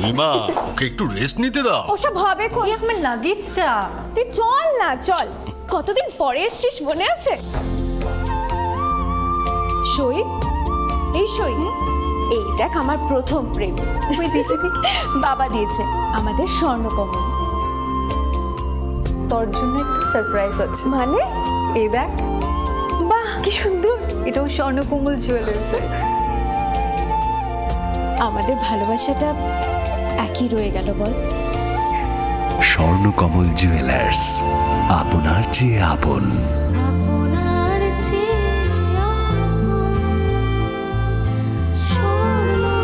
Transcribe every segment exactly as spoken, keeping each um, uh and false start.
রিমা, ওকে একটু রেস্ট নিতে দাও। ওসব হবে কোন? এই আমার লাগেজটা। তুই চল না, চল। কতদিন পরে এসছিস, মনে আছে? সই, এই সই। এই দেখ, আমার প্রথম প্রেম। ওই দেখে দেখে বাবা দিয়েছে আমাদের স্বর্ণকমল। তোর জন্য একটা সারপ্রাইজ আছে। মানে? এই দেখ। বাহ, কি সুন্দর। এটাও স্বর্ণকমল জুয়েলার্সের। আমাদের ভালোবাসাটা একই রয়ে গেল, বল? স্বর্ণকমল জুয়েলার্স, আপনার চেয়ে আপন। আপনার চেয়ে আপন। স্বর্ণকমল।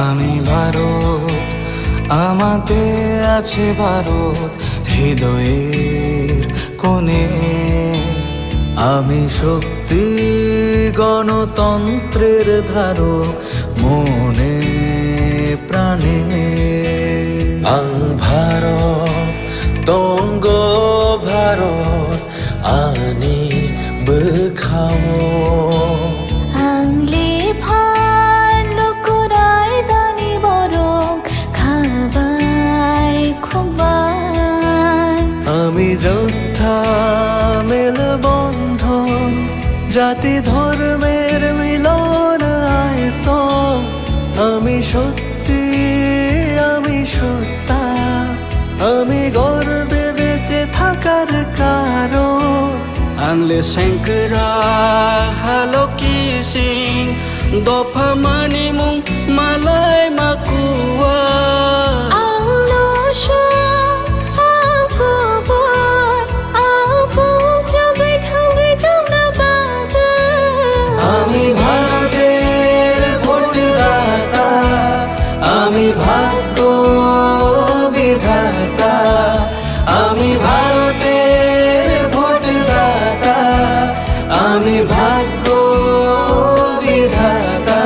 আমি ভারত, আমাতে আছে ভারত, হৃদয়ের কোণে। আমি শক্তি, গণতন্ত্রের ধারক, মনে প্রাণে। Ang Bharat, tongo Bharat, ani bwkhao. Ang lephar lukurai dani borok khabai khukbai. Ami jotha melbondhon, jati dhormer milon ayoton. Ami shot আমি সত্তা, আমি গর্বে বেঁচে থাকার কারণ। Ang le sengkra haloki sing, dopha mani mung malai makua. Ang lo song, ang kubur, ang kung chagui thangui tongna bagwi. আমি ভারতের ভোটদাতা, আমি ভাগ্য বিধাতা, আমি ভারতের ভোটদাতা, আমি ভাগ্য বিধাতা।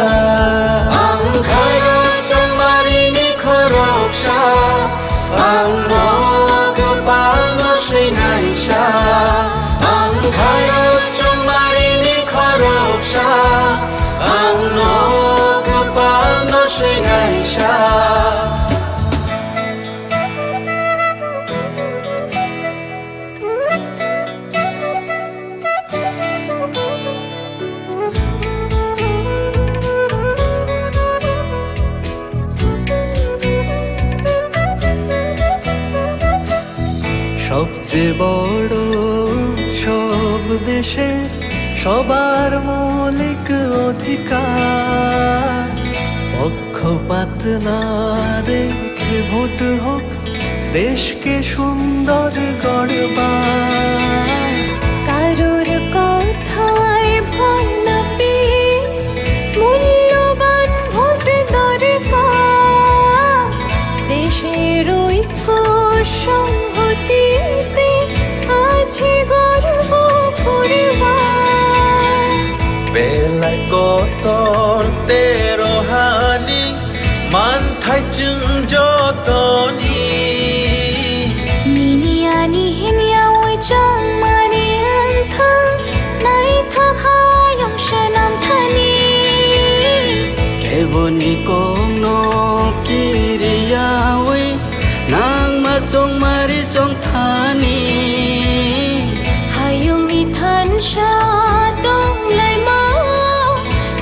Ang kharok chongmari ni khoroksa, ang nok palno swinaisa. Ang kharok chongmari ni khoroksa, ang nok palno swinaisa. সবচেয়ে বড় উৎসব দেশের সবার মৌলিক অধিকার। পক্ষপাত না রেখে ভোট হোক দেশকে সুন্দর গড়বার। কারোর কথায় ভয় না পেয়ে মূল্যবান ভোট দরকার। দেশের ঐক্য সংহতিতে আছে গর্ব করবার। Belai kotor tei rohani manthai chwng jotoni. Nini ani hinya oi chongmani wngthang, naithok hayung swnam thani. Keboni kokno kiriyawi nangma chongmari chongthani. Hayungni thansa tonglaima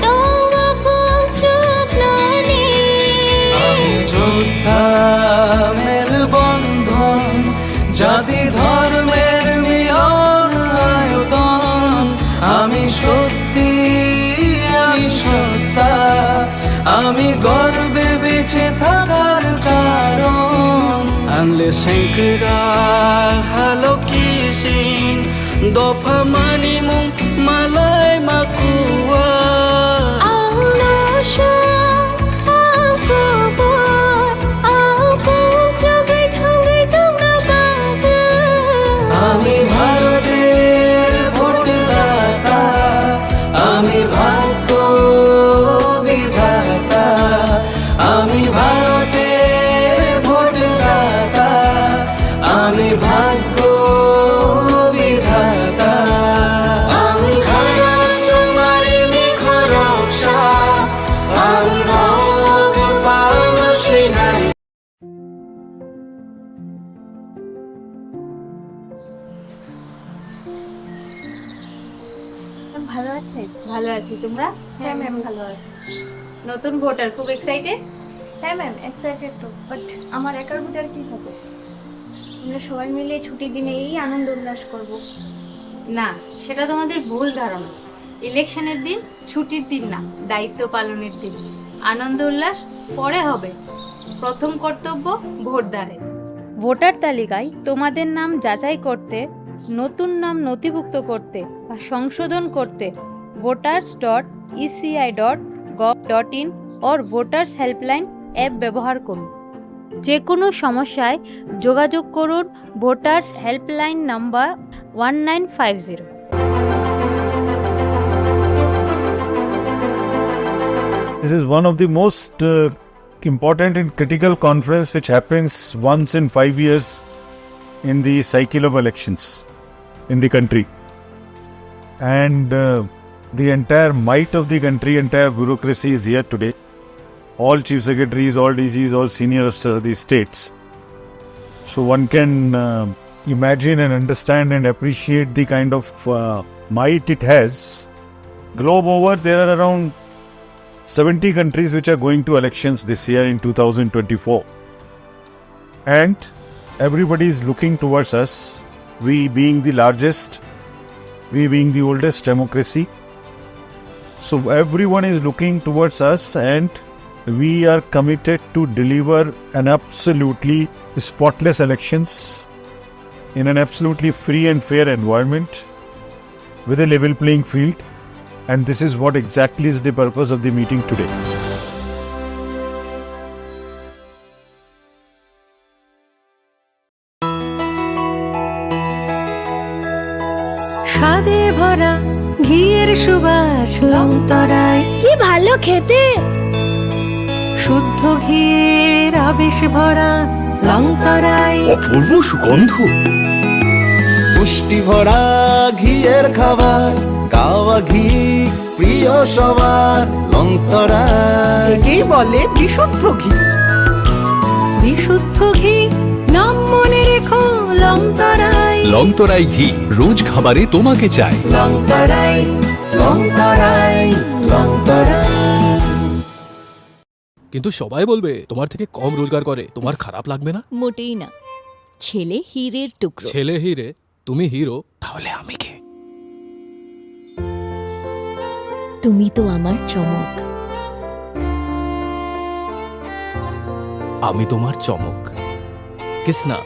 tongo kung chuknani. Ami jotha melbondhon, jati dhormer milon ayoton. Ami shot সত্যি আমি সত্তা, আমি গর্বে বেঁচে থাকার কারণ। Ang le sengkra haloki sing, dopha mani mung malai makua. Ang no song, ang kubur, ang kung আছে? ভালো আছি, তোমরা? হ্যাঁ, ম্যাম, ভালো আছি। নতুন ভোটার, খুব এক্সাইটেড? হ্যাঁ, ম্যাম, এক্সাইটেড তো, বাট আমার একার ভোটে আর কি হবে? আমরা সবাই মিলে ছুটির দিনে এই আনন্দ উল্লাস করব। না, সেটা তোমাদের ভুল ধারণা। ইলেকশনের দিন ছুটির দিন না, দায়িত্ব পালনের দিন। আনন্দ উল্লাস পরে হবে, প্রথম কর্তব্য ভোটদানের। ভোটার তালিকায় তোমাদের নাম যাচাই করতে, নতুন নাম নথিভুক্ত করতে বা সংশোধন করতে voters dot E C I dot gov dot in or voters helpline app ব্যবহার করুন। যে কোনো সমস্যায় যোগাযোগ করুন voters helpline number one nine five zero. This is one of the most uh, important and critical conference which happens once in five years in the cycle of elections in the country. And uh, the entire might of the country, entire bureaucracy is here today. All chief secretaries, all D Gs, all senior officers of the states. So one can uh, imagine and understand and appreciate the kind of uh, might it has. Globe over, there are around seventy countries which are going to elections this year in two thousand twenty-four. And everybody is looking towards us, we being the largest, we being the oldest democracy. So everyone is looking towards us, and we are committed to deliver an absolutely spotless elections in an absolutely free and fair environment with a level playing field. And this is what exactly is the purpose of the meeting today. স্বাদে ভরা ঘিয়ের সুবাস লংতরায়। কি ভালো খেতে! শুদ্ধ ঘিয়ের আবেশ ভরা লংতরায়। অপূর্ব সুগন্ধ। পুষ্টি ভরা ঘিয়ের খাবার, গাওয়া ঘি প্রিয় সবার, লংতরায়। একেই বলে বিশুদ্ধ ঘি। বিশুদ্ধ ঘি, নাম মনে রেখো, লংতরায়। লংতরায় ঘি, রোজ খাবারে তোমাকে চাই। লংতরায়, লংতরায়, লংতরায়। কিন্তু সবাই বলবে তোমার থেকে কম রোজগার করে, তোমার খারাপ লাগবে না? মোটেই না। ছেলে হীরের টুকরো। ছেলে হীরে, তুমি হিরো, তাহলে আমি কে? তুমি তো আমার চমক। আমি তোমার চমক। Kisna.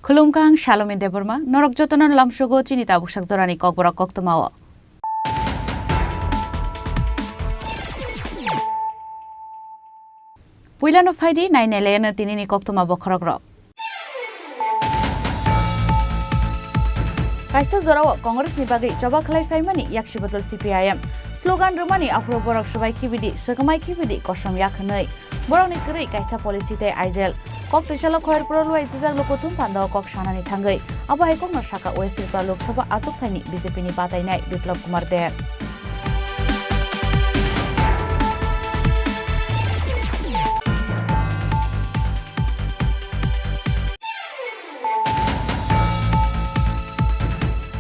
Khulumkha, ang Salome Debbarma, norok jotono lamsogo chini tabuksak jorani kokborok koktwmao. Puilano phaidi, nainailayano tinini koktwma bokhorokrok. Kaisa jorao Congress ni bagwi choba khlai phaimani yaksi bodol C P I M. Slogan rwmani aphuru borok swbai khibidi, swkmai khibidi, kosom yak hwnwi. Borokni kwrwi kaisa policy tei ideal. Kok twisalo Khoyerpuro luai jijak lukuthum pandao kok sanani thangwi. Abo hai kokno saka West Tripura Lok Sabha achukthai ni B J P ni batainai Biplab Kumar Deb.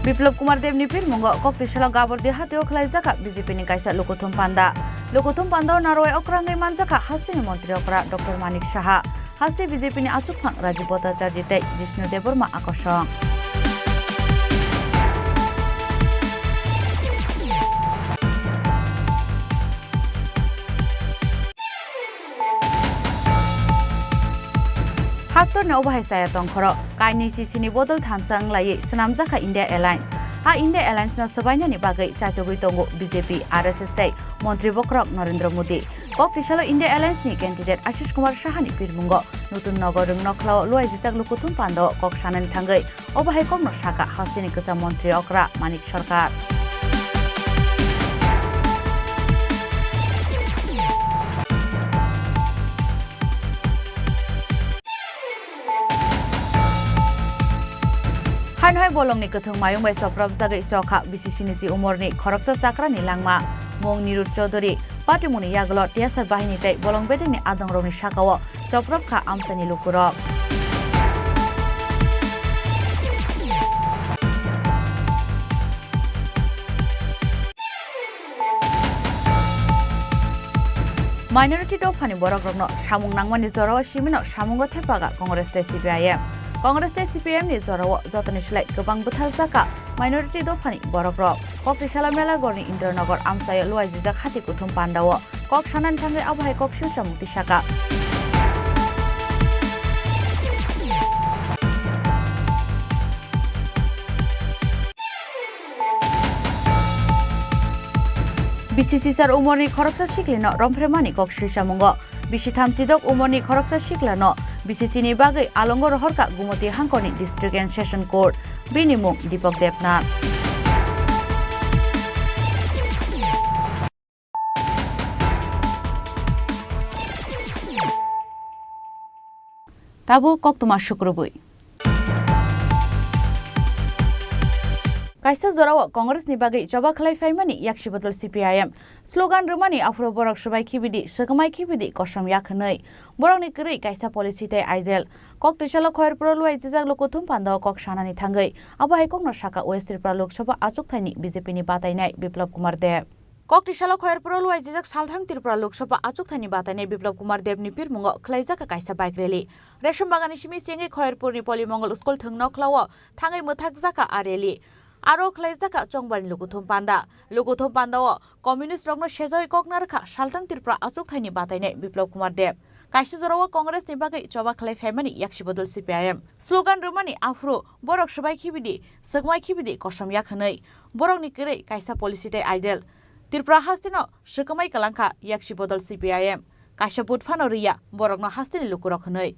Biplab Kumar Deb ni pirmungo kok twisalo Gabordi hatio khlaijak kha B J P ni kaisa lukuthum panda. Lukuthum pandao narwai okrangwi manjak kha hasteni montri okra Doctor Manik Saha, haste B J P ni achukphang Rajiv Bhattacharjee tei Jishnu Debbarma akosong. Haktorni obo hai chaya tongkhoro, kainwi sisini bodol thansa wnglaiwi swnamjakha India Alliance. A India Alliance no swbainani bagwi chaitogwi tongo B J P, R S S tei montri bokhorok Narendra Modi. Kok tisalo India Alliance ni candidate Ashish Kumar Saha ni pirmungo Nutun Nagar Rwngnokhlao luaijijak lukuthum pandao kok sanani thangwi obo hai kokno sakha hasteni kwcham montri okra Manik Sarkar. Haino hai bolongni kwthwng mayung bai choprapjagwi chokha B C C ni si umorni khoroksa chakrani langma mung Nirud Chaudhary. Patimungni yagulo T S R bahini tei bolong bedekni adongrokni sakao choprapkha amchaini lukurok. Minority dophani borokrokno samung nangmani jorao simino samungo thepagha Congress tei C P I M. Congress tei C P I M ni jorao jotoni slai kwbang bwtharjakha minority dophani borokrok. Koktisalo Melagorni Indranagar amchaio luaijijak hati kuthum pandao kok sanani thangwi abo hai kok silsa mukti saka. B C C sar umorni khoroksa siklino romphre mani kok silsa mungo. Bisi thamsidok umorni khoroksa siklano B C C ni bagwi alongo rohorkha Gumoti hangkorni District and Session Court. Bini mung Deepak Debnath. Tabuk koktwma sukrubwi. Kaisa jorao Congress ni bagwi choba khlai phaimani yaksi bodol C P I M. Slogan rwmani aphuru borok swbai khibidi, swkmai khibidi, kosom yak hwnwi. Borokni kwrwi kaisa policy tei ideal. Kok twisalo Khoyerpuro luai jijak lukuthum pandao kok sanani thangwi. Abo hai kokno saka West Tripura Lok Sabha achukthai ni B J P ni batainai Biplab Kumar Deb. Kok twisalo Khoyerpuro luai jijak salthang Tripura Lok Sabha achukthai ni batainai Biplab Kumar Deb ni pirmungo khlaijak kaisa bike rally. Resham bagani simi chengwi Khoyerpur ni Polimongol School thwngno khlao thangwi mwthakjak a rally. Aro khlaijak chongbarni lukuthum panda. Lukuthum pandao communist rokno sejawi kok narwkha salthang Tripura achukthai ni batainai Biplab Kumar Deb. Kaisa jorao Congress ni bagwi choba khlai phaimani yaksi bodol C P I M. Slogan rwmani aphuru borok swbai khibidi, swkmai khibidi kosom yak hwnwi. Borokni kwrwi kaisa policy tei ideal. Tripura hasteno swkmai kwlangkha yaksi bodol C P I M. Kaisa vote phano rwya borokno hasteni lukurok hwnwi.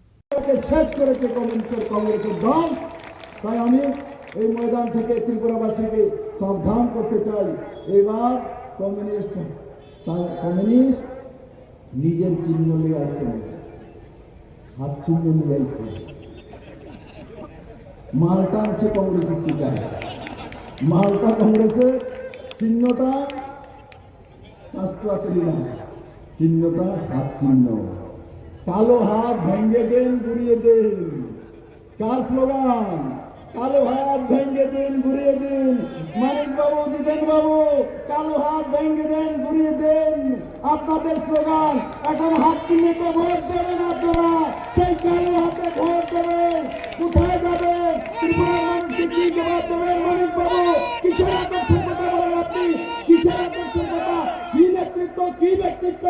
শেষ করেছে কমিউনিস্ট কংগ্রেসের দল। তাই আমি এই ময়দান থেকে ত্রিপুরাবাসীকে সাবধান করতে চাই, এবার কমিউনিস্ট, তাই কমিউনিস্ট নিজের চিহ্ন নিয়ে আসছে না, হাত চিহ্ন নিয়ে আসছে। মালটা আনছে কংগ্রেসের টিকা, মালটা কংগ্রেসের চিহ্নটা পাঁচটা ত্রিনা, চিহ্নটা হাত চিহ্ন। কালো হাত ভেঙে দিন, গুড়িয়ে দিন। কার স্লোগান? কালো হাত ভেঙে দিন, গুড়িয়ে দিন। মানিক বাবু, জিতেন বাবু, কালো হাত ভেঙে দিন, গুড়িয়ে দিন। আপনাদের স্লোগান, এখন হাত চিহ্নিত ভোট দেবেন আপনারা। সেই কালো হাতে ভোট দেবেন। কোথায় যাবেন? ত্রিপুরার মানুষকে কি জবাব দেবেন মানিক বাবু? কিসের আদর্শের কথা বলেন আপনি? কিসের আদর্শের কথা? কি নেতৃত্ব, কি ব্যক্তিত্ব?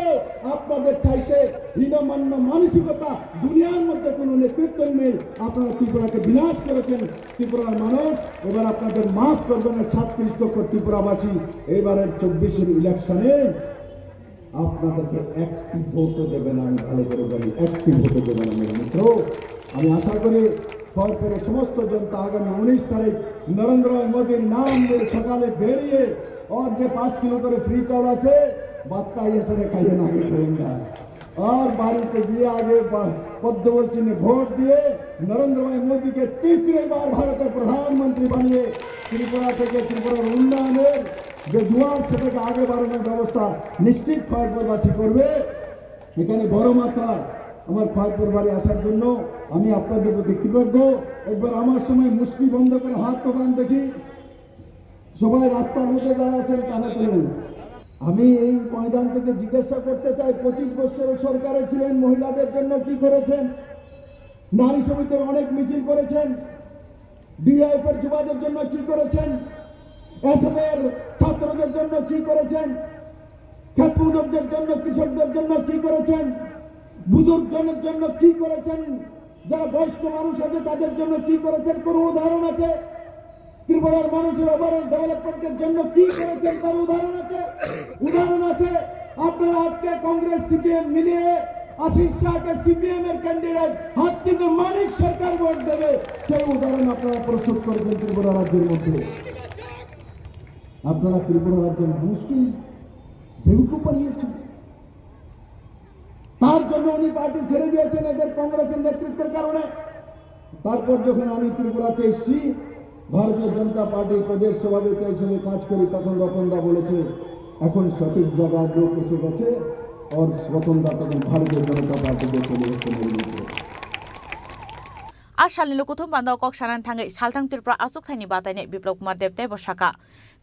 আপনাদের চাইতে হীনমন্য মানসিকতা দুনিয়ার মধ্যে কোনো নেতৃত্ব নেই। আপনারা ত্রিপুরাকে বিনাশ করেছেন। ত্রিপুরার মানুষ এবার আপনাদের মাফ করবে না। সাতত্রিশ লক্ষ ত্রিপুরাবাসী এবারের চব্বিশের ইলেকশনে আপনাদেরকে একটি ভোটও দেবে না, আমি ভালো করে জানি, একটি ভোটও দেবে না। মেরে মিত্র, আমি আশা করি খড়গপুরের সমস্ত জনতা আগামী উনিশ তারিখ নরেন্দ্র মোদীর নাম নিয়ে সকালে বেরিয়ে ওর যে পাঁচ কিলো করে ফ্রি চাউল আছে, ভাতটা এসে খাইয়ে না, আমি খাইয়ে না। আর বাড়িতে গিয়ে আগে বা-, পদ্মফুল চিহ্নে ভোট দিয়ে নরেন্দ্র ভাই মোদীকে তিসরি বার ভারতের প্রধানমন্ত্রী বানিয়ে ত্রিপুরা থেকে ত্রিপুরার উন্নয়নের যে জোয়ার, সেটাকে আগে বাড়ানোর ব্যবস্থা নিশ্চিত খড়গপুরবাসী করবে। এখানে বড় মাত্রায় আমার খড়গপুর বাড়ি আসার জন্য আমি আপনাদের প্রতি কৃতজ্ঞ। একবার আমার সময় মুষ্টি বন্ধ করে হাত তোলান দেখি, সবাই রাস্তার মধ্যে যারা আছেন তারা তুলুন। আমি এই ময়দান থেকে জিজ্ঞাসা করতে চাই, পঁচিশ বছর সরকারে ছিলেন, মহিলাদের জন্য কি করেছেন? নারী সমিতির অনেক মিছিল করেছেন, ডিওয়াইফাই এর যুবদের জন্য কি করেছেন? এসএফআই এর ছাত্রদের জন্য কি করেছেন? ক্ষেত মজুরদের জন্য, কৃষকদের জন্য কি করেছেন? বুজুর্গ জনের জন্য কি করেছেন? যারা বয়স্ক মানুষ আছে তাদের জন্য কি করেছেন, কোনো উদাহরণ আছে? ত্রিপুরার মানুষের ওভারঅল ডেভেলপমেন্টের জন্য কি করেছেন, তার উদাহরণ আছে? উদাহরণ আছে। আপনারা আজকে কংগ্রেস সিপিএম মিলিয়ে আশিস শাহকে সিপিএম এর ক্যান্ডিডেট, হাত চিহ্নে মানিক সরকার ভোট দেবে, সেই উদাহরণ আপনারা প্রস্তুত করেছেন ত্রিপুরা রাজ্যের মধ্যে। আপনারা ত্রিপুরা রাজ্যের মানুষকে বেউকুফ বানিয়েছেন। তার জন্য উনি পার্টি ছেড়ে দিয়েছেন এদের কংগ্রেসের নেতৃত্বের কারণে। তারপর যখন আমি ত্রিপুরাতে এসেছি, ভারতীয় জনতা পার্টির প্রদেশ সভাপতি হিসেবে কাজ করি, তখন রতন দা বলেছে, এখন সঠিক জায়গায় লোক এসে গেছে। আর রতন দা তখন ভারতীয় জনতা পার্টিতে চলে এসে মেরে গেছে। A salni lukuthum panda o kok sanani thangwi salthang Tripura achukthai ni batainai Biplab Kumar Deb teibo saka,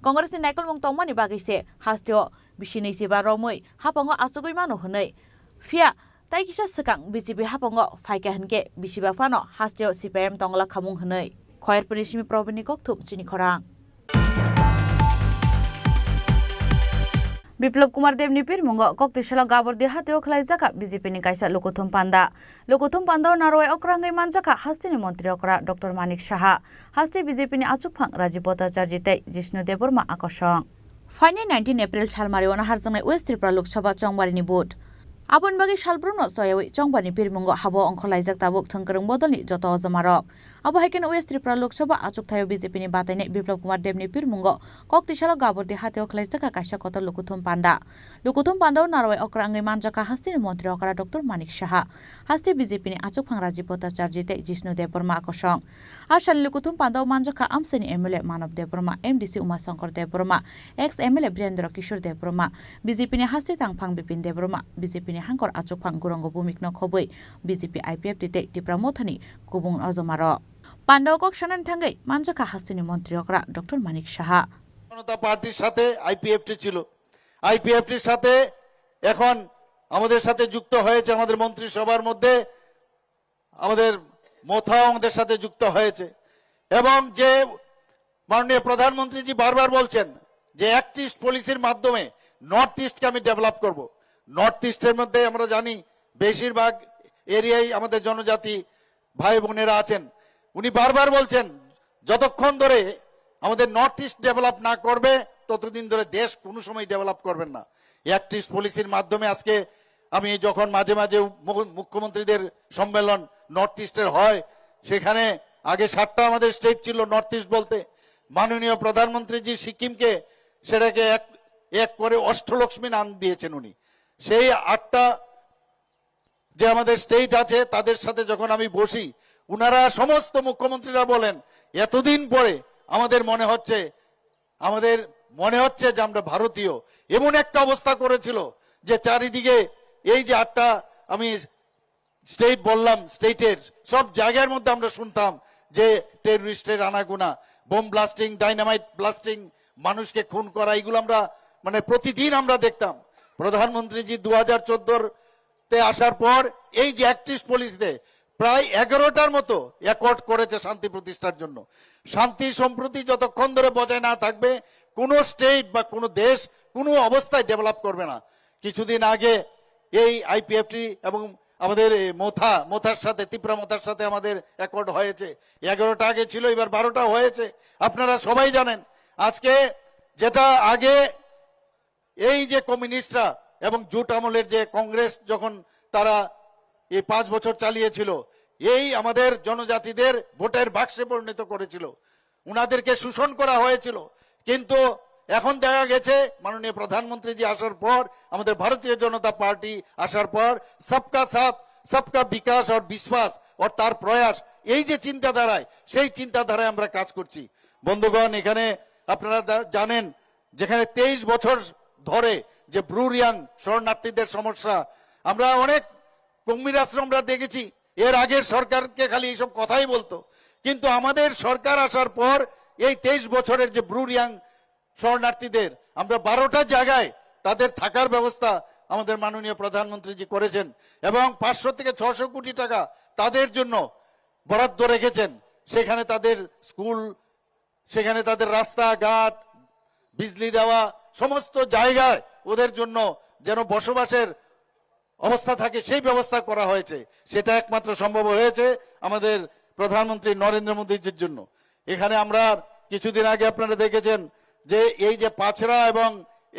Congress ni naikolmung tongmani bagwi se hasteo bisi nwichiba romwi haphango achugwi mano hwnwi. Phiya tai kisa swkang B J P haphango phaikha hwnkhe bisiba phano hasteo C P I M tongla khamung hwnwi. Khoyerpuni simi Probini kokthum chini khorang. Biplab Kumar Debni pirmungo Koktisalo Gabordi hateo khlaijak kha B J P ni kaisa lukuthum panda. Lukuthum panda o narwai okra wngwi manjak kha hasteni montri okra Doctor Manik Saha, hasteni B J P ni achukphang Rajiv Bhattacharjee tei Jishnu Debbarma akosong. Phainai nineteen April salmari o naharjaknai West Tripura Lok Sabha Chongbarini vote. Aboni bagwi salbrumno choyawi Chongbarni pirmungo habo ongkhorlaijak tabuk thwngkwrwng bodolni joto ojomarok. Abo hai kheno West Tripura Lok Sabha achukthai o B J P ni batainai Biplab Kumar Debni pirmungo Koktisalo Gabordi hateo khlaijak kha kaisa kotor lukuthum panda. Lukuthum panda o narwai okra wngwi manjak kha hasteni montri okra Doctor Manik Saha, haste B J P ni achukphang Rajiv Bhattacharjee tei Jishnu Debbarma akosong. A salni lukuthum panda o manjak kha amchaini M L A Manav Debbarma, M D C Uma Shankar Debbarma, ex M L A Birendra Kishore Debbarma, B J P ni haste tangphang Bipin Debbarma, B J P ni hangkor achukphang Gourango Bhowmik no khobwi B J P I P F T tei Tipra Mothani kubun ojomarok. Panda o kok sanani thangwi manjak kha hasteni montri okra Doctor Manik Saha. জনতা পার্টির সাথে আইপিএফটি ছিল। আইপিএফটির সাথে এখন আমাদের সাথে যুক্ত হয়েছে, আমাদের মন্ত্রিসভার মধ্যে আমাদের মোথাও আমাদের সাথে যুক্ত হয়েছে। এবং যে মাননীয় প্রধানমন্ত্রীজি বারবার বলছেন যে অ্যাক্ট ইস্ট পলিসির মাধ্যমে নর্থ ইস্টকে আমি ডেভেলপ করব। নর্থ ইস্টের মধ্যে আমরা জানি বেশিরভাগ এরিয়াই আমাদের জনজাতি ভাই বোনেরা আছেন। উনি বারবার বলছেন যতক্ষণ ধরে আমাদের নর্থ ইস্ট ডেভেলপ না করবে ততদিন ধরে দেশ কোনো সময় ডেভেলপ করবেন না। অ্যাক্ট ইস্ট পলিসির মাধ্যমে আজকে আমি যখন মাঝে মাঝে মুখ্যমন্ত্রীদের সম্মেলন নর্থ ইস্টের হয়, সেখানে আগে সাতটা আমাদের স্টেট ছিল নর্থ ইস্ট বলতে, মাননীয় প্রধানমন্ত্রীজি সিকিমকে সেটাকে এক এক করে অষ্টলক্ষ্মী নাম দিয়েছেন উনি। সেই আটটা যে আমাদের স্টেট আছে তাদের সাথে যখন আমি বসি, ওনারা সমস্ত মুখ্যমন্ত্রীরা বলেন, এতদিন পরে আমাদের মনে হচ্ছে আমাদের মনে হচ্ছে যে আমরা ভারতীয়। এমন একটা অবস্থা করেছিল যে চারিদিকে এই যে আটটা আমি স্টেট বললাম, স্টেটের সব জায়গার মধ্যে আমরা শুনতাম যে টেররিস্টের আনাগোনা, বোম ব্লাস্টিং, ডাইনামাইট ব্লাস্টিং, মানুষকে খুন করা, এগুলো আমরা মানে প্রতিদিন আমরা দেখতাম। প্রধানমন্ত্রীজি দু হাজার চোদ্দোর তে আসার পর এই যে অ্যাক্ট ইস্ট পলিসিতে প্রায় এগারোটার মতো অ্যাকর্ড করেছে শান্তি প্রতিষ্ঠার জন্য। শান্তি সম্প্রীতি যতক্ষণ ধরে বজায় না থাকবে, কোনো স্টেট বা কোনো দেশ কোনো অবস্থায় ডেভেলপ করবে না। কিছুদিন আগে এই আইপিএফটি এবং আমাদের এই মোথা মোথার সাথে, তিপ্রা মোথার সাথে আমাদের অ্যাকর্ড হয়েছে। এগারোটা আগে ছিল, এবার বারোটা হয়েছে। আপনারা সবাই জানেন, আজকে যেটা আগে এই যে কমিউনিস্টরা এবং জুট আমলের যে কংগ্রেস যখন তারা এই পাঁচ বছর চালিয়েছিল, এই আমাদের জনজাতিদের ভোটের বাক্সে পরিণত করেছিল, ওনাদেরকে শোষণ করা হয়েছিল। কিন্তু এখন দেখা গেছে মাননীয় প্রধানমন্ত্রীজি আসার পর, আমাদের ভারতীয় জনতা পার্টি আসার পর সবকা সাথ, সবকা বিকাশ আর বিশ্বাস আর তার প্রয়াস, এই যে চিন্তাধারায়, সেই চিন্তাধারায় আমরা কাজ করছি। বন্ধুগণ, এখানে আপনারা জানেন যেখানে তেইশ বছর ধরে যে ব্রু রিয়াং শরণার্থীদের সমস্যা, আমরা অনেক কুম্ভীর আশ্রম আমরা দেখেছি। এর আগের সরকারকে খালি এইসব কথাই বলতো, কিন্তু আমাদের সরকার আসার পর এই তেইশ বছরের যে ব্রু রিয়াং শরণার্থীদের আমরা বারোটা জায়গায় তাদের থাকার ব্যবস্থা আমাদের মাননীয় প্রধানমন্ত্রীজি করেছেন এবং পাঁচশো থেকে ছশো কোটি টাকা তাদের জন্য বরাদ্দ রেখেছেন। সেখানে তাদের স্কুল, সেখানে তাদের রাস্তাঘাট, বিজলি দেওয়া, সমস্ত জায়গায় ওদের জন্য যেন বসবাসের অবস্থা থাকে, সেই ব্যবস্থা করা হয়েছে। সেটা একমাত্র সম্ভব হয়েছে আমাদের প্রধানমন্ত্রী নরেন্দ্র মোদীজির জন্য। এখানে আমরা কিছুদিন আগে আপনারা দেখেছেন যে এই যে পাছড়া এবং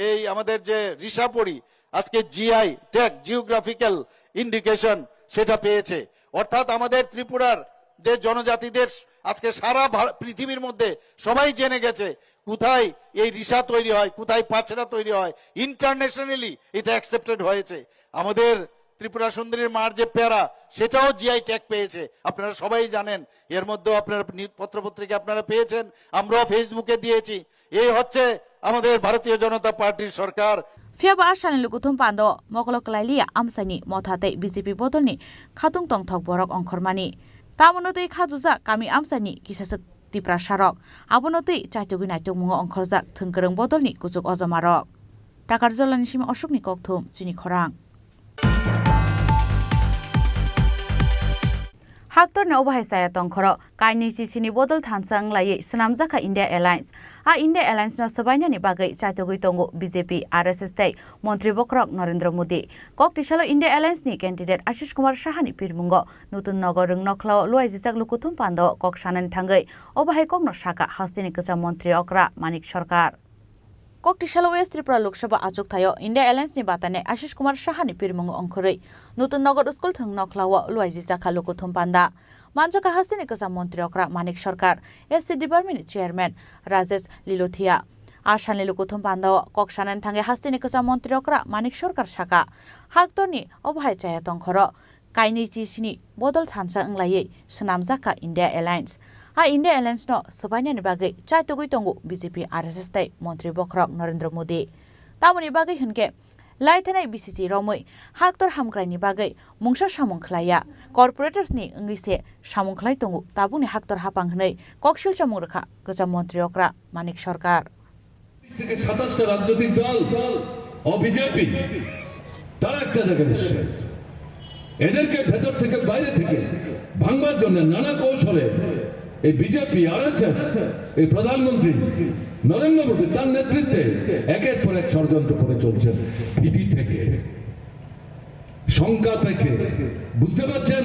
এই আমাদের যে রিশাপড়ি, আজকে জিআই ট্যাগ, জিওগ্রাফিক্যাল ইন্ডিকেশন, সেটা পেয়েছে। অর্থাৎ আমাদের ত্রিপুরার যে জনজাতিদের আজকে সারা ভার-, পৃথিবীর মধ্যে সবাই জেনে গেছে কোথায় এই রিশা তৈরি হয়, কোথায় পাছড়া তৈরি হয়, ইন্টারন্যাশনালি এটা অ্যাকসেপ্টেড হয়েছে। আমাদের ত্রিপুরা সুন্দরীর মার যে প্যারা, সেটাও জিআই ট্যাগ পেয়েছে, আপনারা সবাই জানেন। এর মধ্যেও আপনারা নি-, পত্রপত্রিকা আপনারা পেয়েছেন, আমরাও ফেসবুকে দিয়েছি। এই হচ্ছে আমাদের ভারতীয় জনতা পার্টির সরকার। Phiya ba a salni lukuthum pando mokolo kwlai liya amchaini motha tei B J P bodolni khatung tongthok borok ongkhormani. Tamono twi khajujak kami amchaini kisaswk Tiprasarok. Abono twi chaitugwi naitugmungo ongkhorjak thwngkwrwng bodolni kuchuk ojomarok. Takarjalani simi Ashokni kokthum chini khorang. Haktorni obo hai chaya tongkhoro, kainwi chisini bodol thansa wnglaiwi swnamjakha India Alliance. A India Alliance no swbainani bagwi chaitugwi tongo B J P, R S S tei Montri Bokhorok Narendra Modi. Kok tisalo India Alliance ni candidate Ashish Kumar Saha ni pirmungo Nutun Nagar Rwngnokhlao luaijijak lukuthum pando kok sanani thangwi obo hai kokno saka hasteni kwcham montri okra Manik Sarkar. Kok tisalo West Tripura Lok Sabha achuk thaio India Alliance ni batanai Ashish Kumar Saha ni pirmung ongkhorwi Nutun Nagar School thwng nokhlao luaijijak kha lukuthum panda. Manjakha hasteni kwcham montri okra Manik Sarkar, S C Department ni Chairman Rajesh Lilothia. A salni lukuthum pandao kok sanani thangwi hasteni kwcham montri okra Manik Sarkar saka, haktorni obo hai chaya tongkhoro kainwi chisini bodol thansa wnglaiwi swnamjakha India Alliance. A India Alliance no swbainani bagwi chaitugwi tongo B J P, R S S tei Montri Bokhorok Narendra Modi. Tamoni bagwi hwnkhe laithanai B C C romwi haktor hamkraini bagwi mungsa samung khlaiya, corporators ni wngwi se samung khlai tongo tabukni haktor hapang hwnwi koksil chamung rwkha kwcham montri okra Manik Sarkar. থেকে সাতাশটা রাজনৈতিক দল ও বিজেপি, তারা একটা জায়গায় এসছে। এদেরকে ভেতর থেকে, বাইরে থেকে ভাঙবার জন্য নানা কৌশলে এই বিজেপি, আরএসএস, এই প্রধানমন্ত্রী নরেন্দ্র মোদী, তার নেতৃত্বে একের পর এক ষড়যন্ত্র করে চলছে। পিডি থেকে, শঙ্কা থেকে, বুঝতে পারছেন?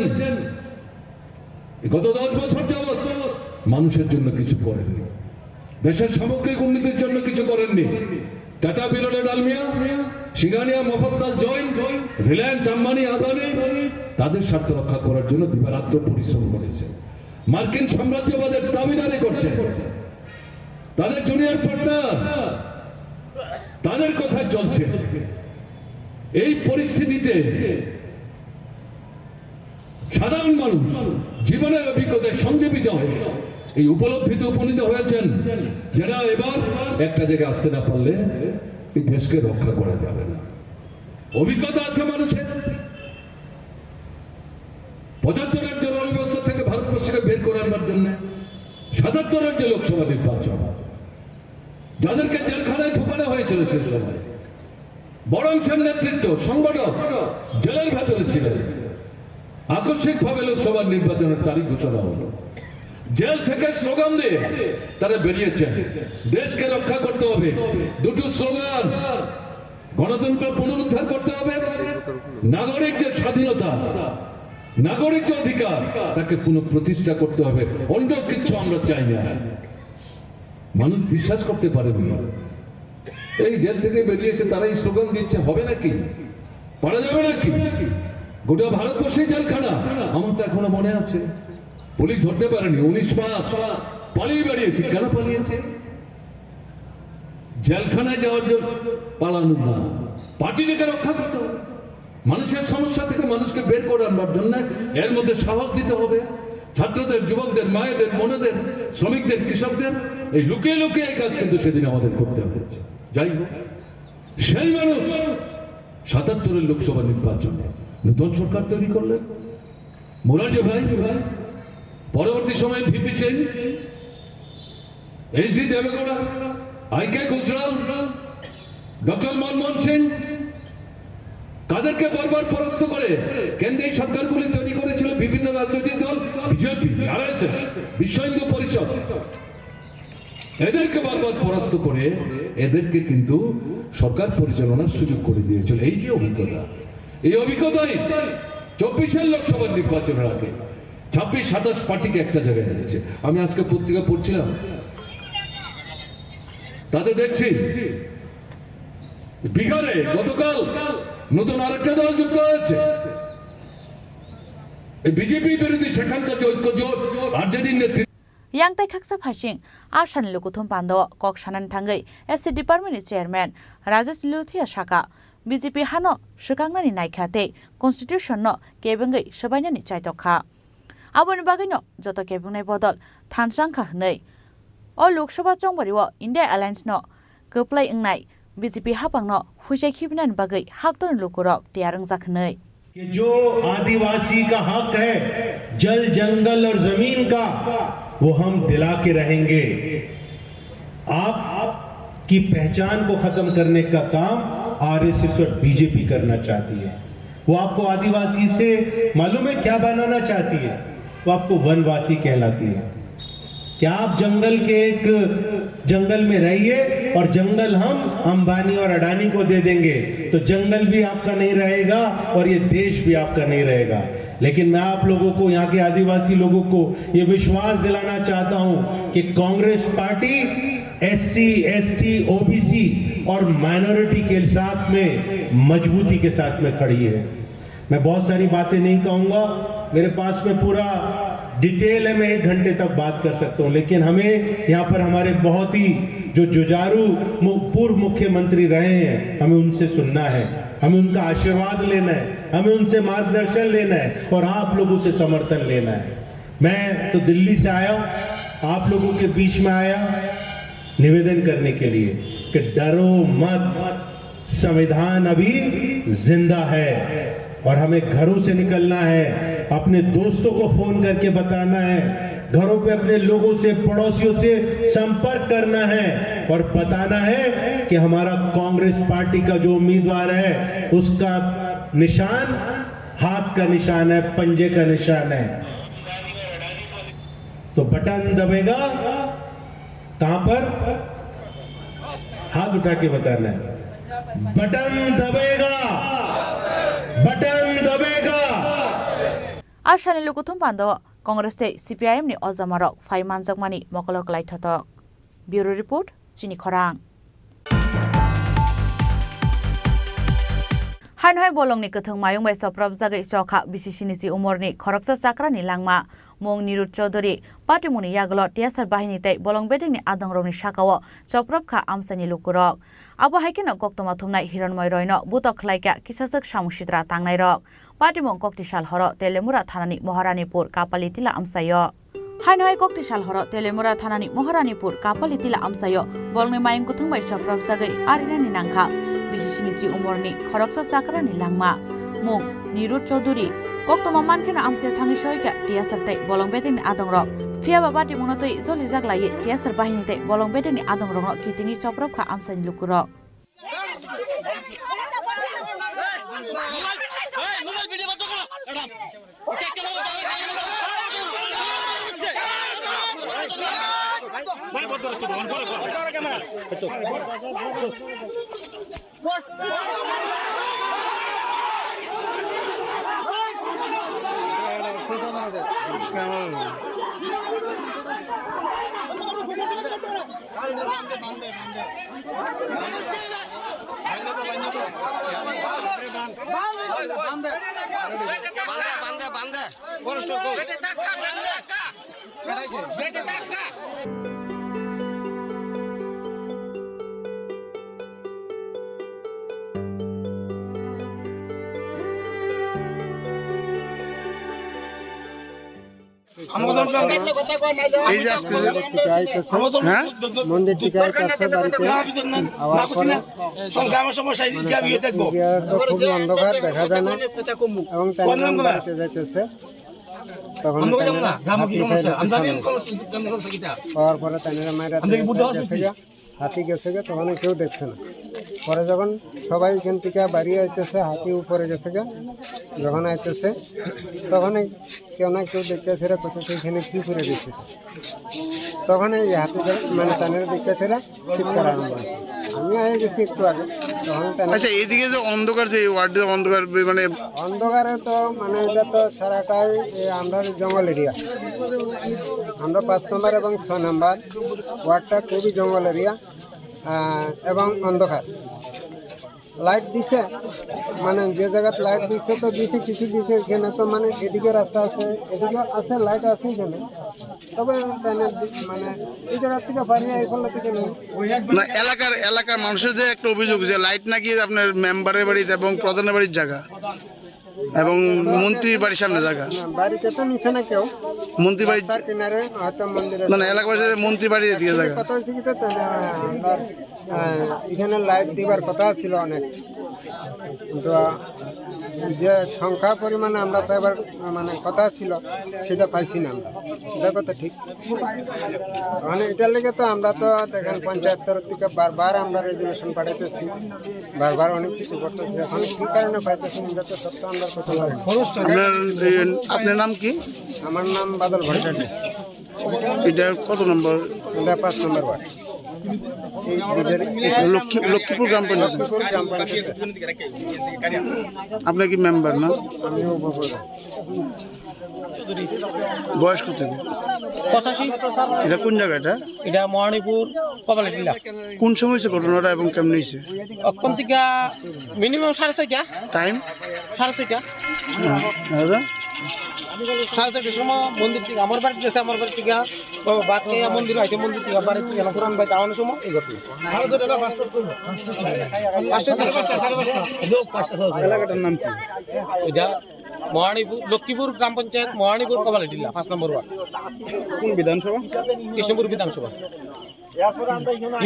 গত দশ বছর যাবৎ মানুষের জন্য কিছু করেননি, দেশের সামগ্রিক উন্নতির জন্য কিছু করেননি। টাটা বিরলা ডালমিয়া, সিঙ্গানিয়া মফৎলাল জৈন, রিলায়েন্স আম্বানি আদানি তাদের স্বার্থ রক্ষা করার জন্য দিবারাত্র পরিশ্রম করেছে। মার্কিন সাম্রাজ্যবাদের দাবিদারি করছে, তাদের জুনিয়র পার্টনার, তাদের কথায় চলছে। এই পরিস্থিতিতে সাধারণ মানুষ জীবনের অভিজ্ঞতায় সঞ্জীবিত হয়ে এই উপলব্ধিতে উপনীত হয়েছেন, যারা এবার একটা জায়গায় আসতে না পারলে এই দেশকে রক্ষা করা যাবে না। অভিজ্ঞতা আছে মানুষের, পঁচাত্তরের জেল ব্যবস্থা থেকে ভারতবর্ষকে বের করে আনবার জন্য সাতাত্তরের যে লোকসভা নির্বাচন, যাদেরকে জেলখানায় ঢুকানো হয়েছিল সে সময়, বরং সে নেতৃত্ব, সংগঠক জেলের ভেতরে ছিলেন। আকস্মিকভাবে লোকসভা নির্বাচনের তারিখ ঘোষণা হলো। জেল থেকে স্লোগান দিয়ে তারা বেরিয়েছেন, দেশকে রক্ষা করতে হবে। দুটো স্লোগান, গণতন্ত্র পুনরুদ্ধার করতে হবে, নাগরিক যে স্বাধীনতা, নাগরিক যে অধিকার, তাকে পুনঃপ্রতিষ্ঠা করতে হবে। অন্য কিচ্ছু আমরা চাই না। মানুষ বিশ্বাস করতে পারেনি। এই জেল থেকে বেরিয়ে এসে তারা এই স্লোগান দিচ্ছে, হবে নাকি? পারা যাবে নাকি? গোটা ভারতবর্ষে জেলখানা। আমার তো এখনো মনে আছে, পুলিশ ধরতে পারেনি, উনিশ মাস পালিয়ে বেরিয়েছে। কেন পালিয়েছে? জেলখানায় যাওয়ার জন্য পালানো না, পার্টিটাকে রক্ষা করতে হবে। মানুষের সমস্যা থেকে মানুষকে বের করে আনবার জন্য এর মধ্যে সাহস দিতে হবে। ছাত্রদের, যুবকদের, মায়েদের, বোনেদের, শ্রমিকদের, কৃষকদের এই লুকিয়ে লুকিয়ে এই কাজ কিন্তু সেদিন আমাদের করতে হয়েছে। যাই হোক, সেই মানুষ সাতাত্তরের লোকসভা নির্বাচনে নতুন সরকার তৈরি করলেন। মোরারজি ভাই, পরবর্তী সময়ে ভিপি সিং, এইচডি দেবেগৌড়া, আইকে গুজরাল, ডক্টর মনমোহন সিং, তাদেরকে বারবার পরাস্ত করে কেন্দ্রীয় সরকারগুলি তৈরি করেছিল বিভিন্ন রাজনৈতিক দল, বিজেপি, আরএসএস, বিশ্ব হিন্দু পরিষদ। এদেরকে বারবার পরাস্ত করে এদেরকে কিন্তু সরকার পরিচালনার সুযোগ করে দিয়েছিল। এই যে অভিজ্ঞতা, এই অভিজ্ঞতাই চব্বিশের লোকসভা নির্বাচনের আগে ছাব্বিশ সাতাশ পার্টিকে একটা জায়গায় এনেছে। আমি আজকে পত্রিকা পড়ছিলাম, তাতে দেখছি বিহারে গতকাল নতুন আরেকটা দল যুক্ত হয়েছে। এই বিজেপি বিরোধী সেখানকার যে ঐক্য জোট, আরজেডির নেতৃত্বে Yang tei khaksa phaising a sani lukuthum pando kok sanani thangwi S C department ni chairman Rajesh Lilothia saka, B J P hano swkaknani naikha tei constitution no kebengwi swbainani chaitok kha. Aboni bagwino joto kebengnai bodol thansa wngkha hwnwi. O Lok Sabha chongbario India Alliance no kwplai wngnai B J P haphangno huichai khibinani bagwi haktorni lukurok tiyar wngjak hwnwi. कि जो आदिवासी का हक है जल, जंगल और जमीन का, वो हम दिला के रहेंगे। आपकी पहचान को खत्म करने का काम आरएसएस और बीजेपी करना चाहती है। वो आपको आदिवासी से मालूम है क्या बनाना चाहती है? वो आपको वनवासी कहलाती है। क्या आप जंगल के एक जंगल में रहिए और जंगल हम अंबानी और अडानी को दे देंगे, तो जंगल भी आपका नहीं रहेगा और ये देश भी आपका नहीं रहेगा। लेकिन मैं आप लोगों को, यहाँ के आदिवासी लोगों को ये विश्वास दिलाना चाहता हूँ कि Congress party SC, ST, OBC और माइनॉरिटी के साथ में मजबूती के साथ में खड़ी है। मैं बहुत सारी बातें नहीं कहूँगा, मेरे पास में पूरा डिटेल है, मैं एक घंटे तक बात कर सकता हूँ, लेकिन हमें यहाँ पर हमारे बहुत ही जो जुझारू मु-, पूर्व मुख्यमंत्री रहे हैं, हमें उनसे सुनना है, हमें उनका आशीर्वाद लेना है, हमें उनसे मार्गदर्शन लेना है और आप लोगों से समर्थन लेना है। मैं तो दिल्ली से आया, आप लोगों के बीच में आया निवेदन करने के लिए कि डरो मत, संविधान अभी जिंदा है और हमें घरों से निकलना है, अपने दोस्तों को फोन करके बताना है, घरों पे अपने लोगों से, पड़ोसियों से संपर्क करना है और बताना है कि हमारा कांग्रेस पार्टी का जो उम्मीदवार है, उसका निशान हाथ का निशान है, पंजे का निशान है। तो बटन दबेगा, कहां पर? हाथ उठा के बताना है। बटन दबेगा, बटन दबेगा। A sani lukuthum pando Congress tei C P I M ni ojamarok phai manjakmani mokolo kwlaithotok. Bureau Report, Chini Khorang. Haino hai bolongni kwthwng mayung bai chopropjagwi chokha bisi sinichi umorni khoroksa chakrani langma mung Nirud Chaudhary, patimungni yagulo T S R bahini tei bolong bedekni adongrokni sakao chopropkha amchaini lukurok. Abo hai kheno koktwma thumnai Hironmoi Royno butok khlaikha kisachwk samung sitra tangnairok. Patimung kokti sal horo Telemura thanani Moharanipur Kapalitila amchaio. Haino hai kokti sal horo Telemura thanani Moharanipur Kapalitila amchaio bolongni mayung kwthwng bai chopropjagwi arinani nangkha bisi sinichi umorni khoroksa chakrani langma mung Nirud Chaudhary. Koktwma mankheno amchaio thangwi soikha T S R tei bolong bedekni adongrok. Phiyaba patimungno twi jolijak laiwi T S R bahini tei bolong bedekni adongrokno kitingwi chopropkha amchaini lukurok. এই যে আজকে যে হ্যাঁ? মন্দির থেকে আইতেছে বাড়িতে, আওয়ার পরে মানে, ইয়ে তো খুবই অন্ধকার, দেখা যায় না, এবং তাই বাড়িতে যাইতেছে, তখন তাই হাতি খাই যাচ্ছে সামনে। হওয়ার পরে তাই মায়ের গেছে গা। হাতি গেছে গা, তখন কেউ দেখছে না। পরে যখন সবাই এখান থেকে বাড়ি আইতেছে, হাতি উপরে গেছে গা, যখন আইতেছে, তখন কেউ না কেউ দেখতেছে, এরা কোথা থেকে এখানে কি করে দিচ্ছে। তখন এই হাতি ধরে, মানে, তাদের দেখতেছে, এরা চিৎকার আরম্ভ হয়। আমি আগে গেছি একটু আগে, তখন কেন আচ্ছা, এইদিকে যে অন্ধকার, যে ওয়ার্ডে অন্ধকার, মানে অন্ধকারে তো মানে এটা তো সারাটাই এই আমরার জঙ্গল এরিয়া, আমরা পাঁচ নম্বর এবং ছয় নম্বর ওয়ার্ডটা খুবই জঙ্গল এরিয়া এবং অন্ধকার। লাইট দিছে, মানে যে জায়গাত লাইট দিছে তো দিছে, কিছু দিছে, এখানে তো মানে এদিকে রাস্তা আছে, এদিকে আছে, লাইট আছে এখানে। তবে তাই না, মানে এই জায়গা থেকে পানি এই করলে থেকে নেই। না, এলাকার, এলাকার মানুষের যে একটা অভিযোগ যে লাইট নাকি আপনার মেম্বারের বাড়িতে এবং প্রধানের বাড়ির জায়গা এবং মন্ত্রীর বাড়ির সামনে জায়গা। না, বাড়িতে তো নিছে না কেউ। মন্ত্রী বাড়ি রাস্তার কিনারে হয়তো মন্দির আছে। না, না, এলাকাবাসী মন্ত্রী বাড়ির এদিকে জায়গা। কথা হয়েছে কি তো, তাহলে আমরা, আহ, এখানে লাইট দিবার কথা ছিল অনেক, কিন্তু যে সংখ্যা পরিমাণে আমরা তো এবার মানে কথা ছিল, সেটা পাইছি না আমরা। এটা কথা ঠিক। মানে এটার লেগে তো আমরা তো দেখেন পঞ্চায়েত তরফ থেকে বারবার আমরা রেজুলেশন পাঠাইতেছি, বারবার অনেক কিছু করতেছি। এখন কি কারণে পাইতেছি না, এটা তো সত্য আমরা করতে পারি না। আপনার, এ, আপনার নাম কি? আমার নাম বাদল ভট্টাচার্য। এটা কত নম্বর? এটা পাঁচ নম্বর ওয়ার্ড। এই নিজের লক্ষ্মী-, লক্ষ্মীপুর গ্রাম পঞ্চায়েত। লক্ষ্মীপুর গ্রাম পঞ্চায়েত। আপনার কি মেম্বার না? আমি উপপ্রধান। বয়স কত? পঁচাশি। এটা কোন জায়গা এটা? এটা মহারানীপুর কপালটিলা। কোন সময় হয়েছে ঘটনাটা এবং কেমন হয়েছে? অখন থেকে মিনিমাম সাড়ে ছয়টা। টাইম? সাড়ে ছয়টা। হ্যাঁ, দাদা? সাড়ে ছয়টার সময় মন্দির থেকে আমার বাড়ি গেছে, আমার বাড়ি থেকে ও ভাত খেয়ে মন্দির আইছে, মন্দির থেকে বাড়ি থেকে পুরান বাড়ি যাওয়ানোর সময় এই ঘটনা। পাঁচটা, সাড়ে পাঁচটা। এলাকাটার নাম কি? এটা মহারানীপুর, লক্ষ্মীপুর গ্রাম পঞ্চায়েত, মহারানীপুর কপালটিলা, পাঁচ নম্বর ওয়ার্ড। কোন বিধানসভা? কৃষ্ণপুর বিধানসভা।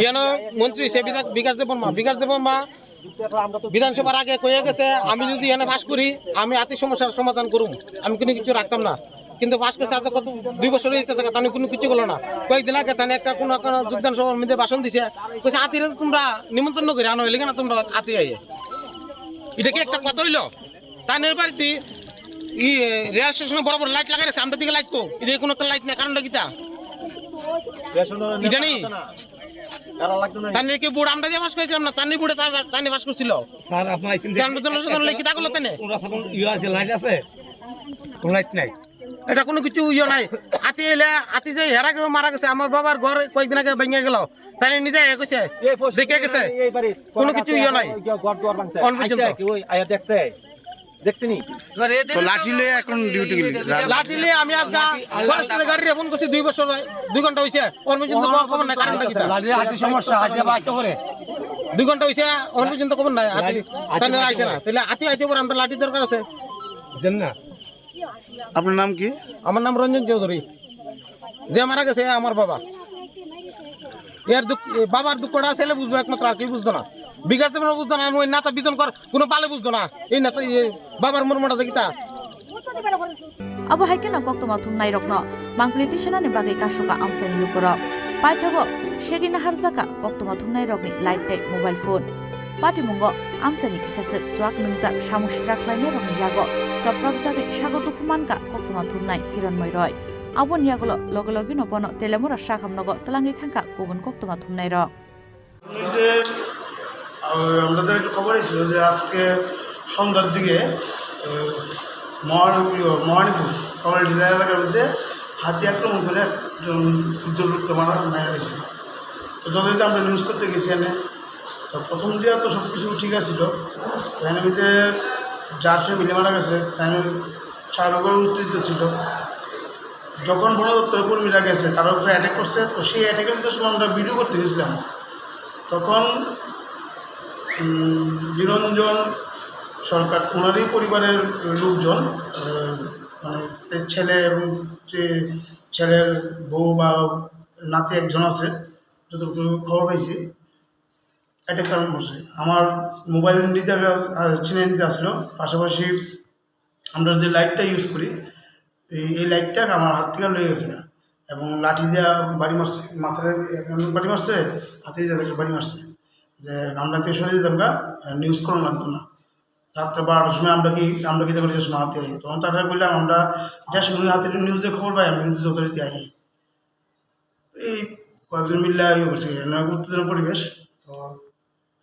ইয়ানো মন্ত্রী সে বিধায়ক বিকাশ দেববর্মা, বিকাশ দেববর্মা বিধানসভার আগে কয়ে গেছে, আমি যদি এনে পাস করি, আমি আতি সমস্যার সমাধান করুম, আমি কোনো কিছু রাখতাম না। কিন্তু পাস করছে আজ কত, দুই বছর হয়েছে, তাহলে কোনো কিছু করলো না। কয়েকদিন আগে তাহলে একটা কোনো একটা যোগদান সভার মধ্যে ভাষণ দিছে, কইছে, "আতিরে তোমরা নিমন্ত্রণ করে আনো, এলে না তোমরা আতি আইয়ে।" এটা কি একটা কথা হইলো? তানের বাড়িতে ই, এ, রেল স্টেশনে বড় বড় লাইট লাগাই রাখছে, আমরা দিকে লাইট কো? এটা কোনো একটা লাইট নাই, কারণটা কিতা? এটা নেই। তানের কি বুড় আমরা দিয়ে পাস করেছিলাম না, তার নিয়ে বুড়ে তার, তার নিয়ে পাস করছিল। স্যার, আপনি আইছেন যে আমরা জনসাধারণ লাগি কিতা করলো তানে? ওরা সাধারণ ইয়ে আছে, লাইট আছে? কোনো লাইট নাই। এটা কোনো কিছু ইয়ে নাই। আতি এলে, আতি যে হেরা কেউ মারা গেছে, আমার বাবার ঘর কয়েকদিন আগে ভেঙে গেল। তাই নিজে এ কইছে, এই পরশু দেখে গেছে। এই বাড়ি কোনো কিছু ইয়ে নাই। ঘর দুয়ার ভাঙছে। অন পর্যন্ত। আইসা কি ওই আয়া দেখছে? দেখছিনি? তো লাঠি লয়ে এখন ডিউটি গেলি? লাঠি লয়ে আমি আজকে ফরেস্টের গাড়িরে ফোন করছি দুই বছর, দুই ঘন্টা হইছে। ওর মধ্যে কোনো খবর নাই, কারেন্ট কিতা? লাঠি, লাঠি সমস্যা, হাতে বাইকে করে। দুই ঘন্টা হইছে, ওর পর্যন্ত খবর নাই। আতি, লাঠি, তাহলে আইছে না। তাহলে আতি আইতে পরে আমরা লাঠি দরকার আছে। দেন না। আপনার নাম কি? আমার নাম রঞ্জন চৌধুরী। যে মারা গেছে আমার বাবা। এর দুঃখ, এ বাবার দুঃখটা ছেলে বুঝবো একমাত্র, আর কেউ বুঝতো না। বিকাশ দেবও বুঝতো না, ওই নেতা বিজন কর কোনো পালে বুঝতো না। এই নেতা, এই বাবার মর্মটা দেখি তা। Abo hai kheno koktwma thumnairokno mangpili tisanani bagwi kasoka amchaini lukurok. Paithago segwi naharjakha koktwma thumnairokni light tei mobile phone. Patimungo amchaini kisaswk chuak nwngjak samung sitra khlainairokni yago chopropjagwi sago dukhu mankha koktwma thumnai Hironmoi Roy. Aboni yagulo loge logeno bono Telemura sakhamnogo twlangwi thangkha kubun koktwma thumnairok. এই যে, আহ, আমাদের একটা খবর এসেছিল যে আজকে সন্ধ্যার দিকে, আহ, মহান-, মহানীপুর কমলডিলা এলাকার মধ্যে হাতি আক্রমণ করে একজন বৃদ্ধ লোককে মারা, মারা গেছে। তো যথারীতি আমরা নিউজ করতে গেছি এনে। তো প্রথম দিয়া তো সব কিছু ঠিক আছিল। তো এর মধ্যে যার ফ্যামিলি মারা গেছে, তাই স্বাভাবিকভাবে উত্তেজিত ছিল। যখন বন দপ্তরের কর্মীরা গেছে, তার উপরে অ্যাটাক করছে, তো সেই অ্যাটাকের যে সময় আমরা ভিডিও করতে গেছিলাম, তখন, উম, নিরঞ্জন সরকার, ওনারই পরিবারের লোকজন, আহ, মানে, ছেলে এবং যে ছেলের বউ বা নাতি একজন আছে, যতটুকু খবর পাইছি, অ্যাটাক করার মধ্যে আমার মোবাইল নিতে হবে, আহ, ছিনিয়ে নিতে আসলো। পাশাপাশি আমরা যে লাইটটা ইউজ করি, এই, এই লাইটটা আমার হাত থেকে লয়ে গেছে। এবং লাঠি দিয়া বাড়ি মারছে, মাথায় এমন বাড়ি মারছে, হাতে দিয়ে বাড়ি মারছে। যে আমরা তো সরে যেতাম গা, নিউজ করানো লাগতো না। রাত্রে বারোটার সময় আমরা কি, আমরা কি দেখে সময় হাতে আই। তখন তারপরে বললাম, আমরা যে সময় হাতে নিউজে খবর পাই, আমরা কিন্তু যথারীতি আই। এই কয়েকজন মিলে ইয়ে করছে, না উত্তেজনা পরিবেশ। তো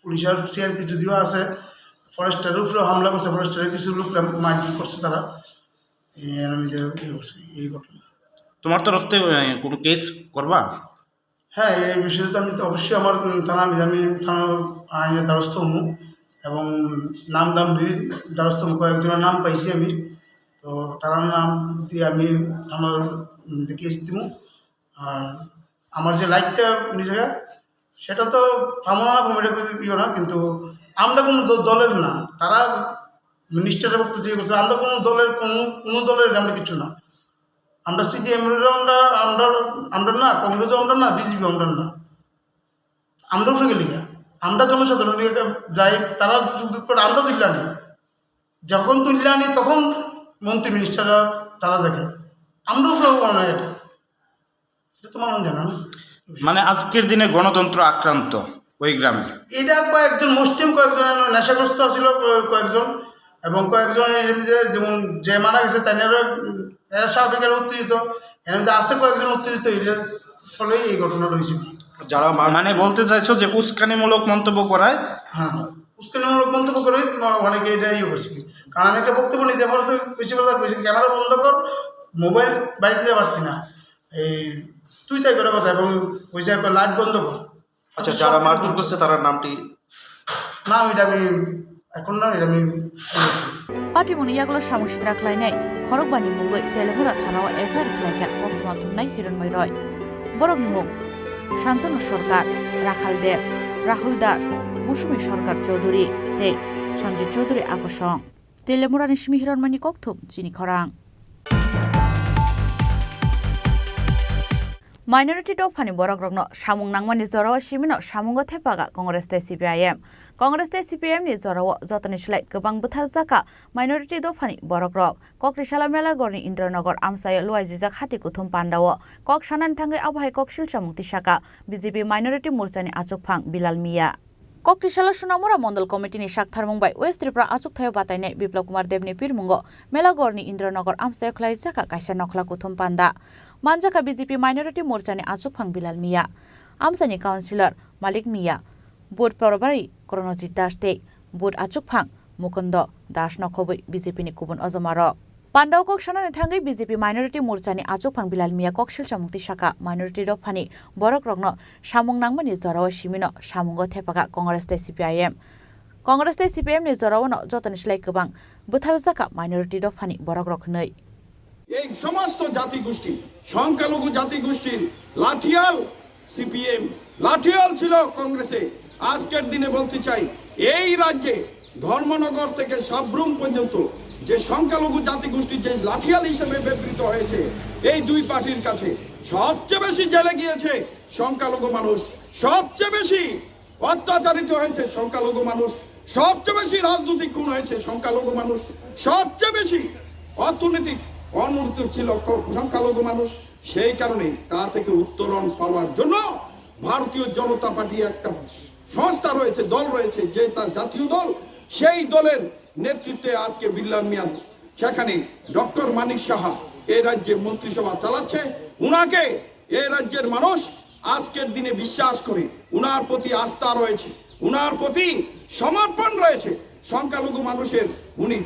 পুলিশের সিআরপি যদিও আছে, ফরেস্টের উপরে হামলা করছে, ফরেস্টের কিছু লোক মারধর করছে তারা। এই এর মধ্যে ইয়ে করছে, এই ঘটনা। তোমার তরফ থেকে, আহ, কোনো কেস করবা? হ্যাঁ, এই বিষয়ে তো আমি তো অবশ্যই আমার, উম, থানা, আমি, আমি থানার আইনের দ্বারস্থ হবো এবং নাম দাম দুই দ্বারস্থ হবো, কয়েকজনের নাম পাইছি আমি। তো তার নাম দিয়ে আমি থানার, উম, কেস দিব। আর আমার যে লাইটটা নিজেকে, সেটা তো থামো না, থামো, এটা কিছু ইয়ে না, কিন্তু আমরা কোনো দ-, দলের না। তারা মিনিস্টারের বক্তব্য যে করছে, আমরা কোনো দলের, কোনো, কোনো দলের আমরা কিছু না। আমরা সিপিএম আমরা, আমরা, আমরা না, কংগ্রেসও আমরা না, বিজেপি আমরা না। আমরা উঠে গেলি না। আমরা জনসাধারণ নিয়ে যাই, তারা সুযোগ করে আমরা তুললে আনি। যখন তুললে আনি, তখন মন্ত্রী মিনিস্টাররা তারা দেখে। আমরা উঠে না এটা। এটা তো মানুষ জানে না। মানে আজকের দিনে গণতন্ত্র আক্রান্ত ওই গ্রামে। এটা কয়েকজন মুসলিম, কয়েকজন নেশাগ্রস্ত ছিল, কয়ে-, কয়েকজন, এবং কয়েকজন এর মধ্যে যেমন যে মারা গেছে, তাই এরা, উম, এরা স্বাভাবিক এরা উত্তেজিত, এর মধ্যে আছে কয়েকজন উত্তেজিত, এর ফলেই এই ঘটনা রয়েছে। যারা মার- মানে বলতে চাইছো যে উস্কানিমূলক মন্তব্য করায়? হ্যাঁ, উস্কানিমূলক মন্তব্য করে অনেকে এটা ইয়ে করছে। কারণ আমি একটা বক্তব্য নিতে পারো, তো বেশি কথা কইছে, "ক্যামেরা বন্ধ কর, মোবাইল বাড়িতে নিয়ে পারছি না, এই তুই তাই করে কথা", এবং কইছে, "একবার লাইট বন্ধ কর।" আচ্ছা, যারা মারধর করছে তারার নামটি? না, এটা আমি এখন না, এটা আমি Patimoni yagulo samung sitra khlainai khorokbani mungwi Telemura thanao F I R khlaikha koktwma thumnai Hironmoi Roy. Borokni mung Shantanu Sarkar, Rakhal Deb, Rahul Das, Musumi Sarkar Chaudhury tei Sanjay Chaudhury Akosong. Telemurani simi Hironmani kokthum chini khorang. Minority dophani borokrokno samung nangmani jorao simino samungo thepaka Congress tei C P I M. Congress tei C P I M ni jorao jotoni slai kwbang bwtharjakha minority dophani borokrok. Kokrisalo Melagorni Indranagar amchaio luaijijak hati kuthum pandao kok sanani thangwi abo hai kok silchamung tisaka B J P minority morchani achukphang Bilal Miya. Koktisalo Sonamura Mondol Committee ni saktharmung bai West Tripura achukthaio batainai Biplab Kumar Deb ni pirmungo Melagorni Indranagar amchaio khlaijak kaisa nokhla kuthum panda. Manjakha B J P Minority Morcha ni achukphang Bilal Miya, amchani councillor Malik Miya, Bud Probari Kronojit Das tei Bud achukphang Mukundo Das nokhobwi B J P ni kubun ojomarok. Pandao kok sanani thangwi B J P Minority Morcha ni achukphang Bilal Miya kok silchamung tisaka minority dophani borokrokno samung nangmani jorao simino samungo thepaka Congress tei C P I M. Congress tei C P I M ni jorao no jotoni slai kwbang bwtharjakha minority dophani borokrok hwnwi. এই সমস্ত জাতিগোষ্ঠী, সংখ্যালঘু জাতিগোষ্ঠীর লাঠিয়াল সিপিএম, লাঠিয়াল ছিল কংগ্রেসে। আজকের দিনে বলতে চাই, এই রাজ্যে ধর্মনগর থেকে সাব্রুম পর্যন্ত যে সংখ্যালঘু জাতিগোষ্ঠী যে লাঠিয়াল হিসেবে ব্যবহৃত হয়েছে, এই দুই পার্টির কাছে সবচেয়ে বেশি জেলে গিয়েছে সংখ্যালঘু মানুষ, সবচেয়ে বেশি অত্যাচারিত হয়েছে সংখ্যালঘু মানুষ, সবচেয়ে বেশি রাজনৈতিক খুন হয়েছে সংখ্যালঘু মানুষ, সবচেয়ে বেশি অর্থনৈতিক অনুন্নত ছিল ক-, সংখ্যালঘু মানুষ। সেই কারণে তা থেকে উত্তরণ পাওয়ার জন্য ভারতীয় জনতা পার্টি একটা সংস্থা রয়েছে, দল রয়েছে, যে তার জাতীয় দল, সেই দলের নেতৃত্বে আজকে বিল্লাল মিয়া, সেখানে ডক্টর মানিক সাহা এই রাজ্যে মন্ত্রিসভা চালাচ্ছে। উনাকে এই রাজ্যের মানুষ আজকের দিনে বিশ্বাস করে, উনার প্রতি আস্থা রয়েছে, উনার প্রতি সমর্পণ রয়েছে। সংখ্যালঘু মানুষের উনি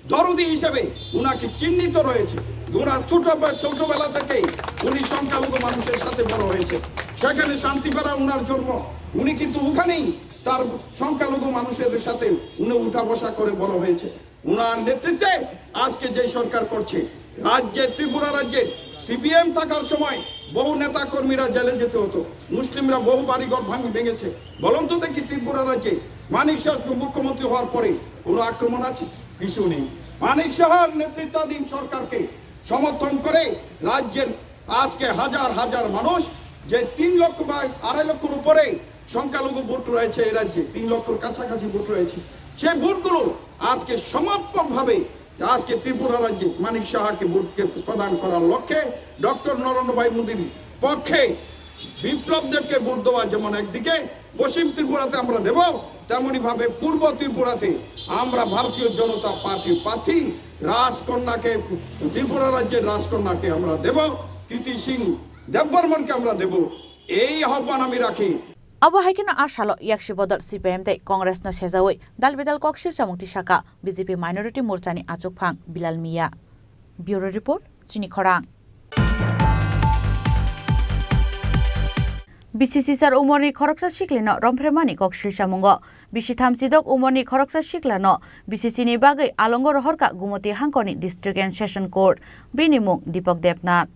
দরদি হিসেবে উনাকে চিহ্নিত রয়েছে। ওনার ছোট, ছোটবেলা থেকেই উনি সংখ্যালঘু মানুষের সাথে বড় হয়েছে। সেখানে শান্তিপাড়া উনার জন্ম, উনি কিন্তু ওখানেই তার সংখ্যালঘু মানুষের সাথে উনি উঠা বসা করে বড় হয়েছে। উনার নেতৃত্বে আজকে যে সরকার করছে, রাজ্যের, ত্রিপুরা রাজ্যের সিপিএম থাকার সময় বহু নেতা কর্মীরা জেলে যেতে হতো, মুসলিমরা বহু বাড়িঘর ভাঙি ভেঙেছে। বলুন তো দেখি, ত্রিপুরা রাজ্যে মানিক সাহা মুখ্যমন্ত্রী হওয়ার পরে কোনো আক্রমণ আছে? কিছু নেই। মানিক সাহার নেতৃত্বাধীন সরকারকে সমর্থন করে রাজ্যের আজকে হাজার হাজার মানুষ, যে তিন লক্ষ বা আড়াই লক্ষর উপরে সংখ্যালঘু ভোট রয়েছে এই রাজ্যে, তিন লক্ষর কাছাকাছি ভোট রয়েছে, সেই ভোটগুলো আজকে সমর্পকভাবে আজকে ত্রিপুরা রাজ্যে মানিক সাহাকে ভোটকে প্রদান করার লক্ষ্যে ডক্টর নরেন্দ্র ভাই মোদীর পক্ষে বিপ্লব দেবকে ভোট দেওয়া যেমন একদিকে, পশ্চিম ত্রিপুরাতে আমরা দেব, তেমনি ভাবে পূর্ব ত্রিপুরাতে আমরা ভারতীয় জনতা পার্টির প্রার্থী রাজকন্যাকে, ত্রিপুরা রাজ্যের রাজকন্যাকে আমরা দেব, কীর্তি সিং দেববর্মনকে আমরা দেব। এই আহ্বান আমি রাখি। Abo hai kheno a salo yaksi bodol C P I M tei Congress no sejaui dal bidal kok sil chamung tisaka B J P Minority Morcha ni achukphang Bilal Miya. Bureau Report, Chini Khorang. B C C sar umorni khoroksa siklino romphre mani kok sil chamungo. Bisi thamsidok umorni khoroksa siklano B C C ni bagwi alongo rohorkha Gumoti hangkorni District and Session Court. Bini mung Deepak Debnath.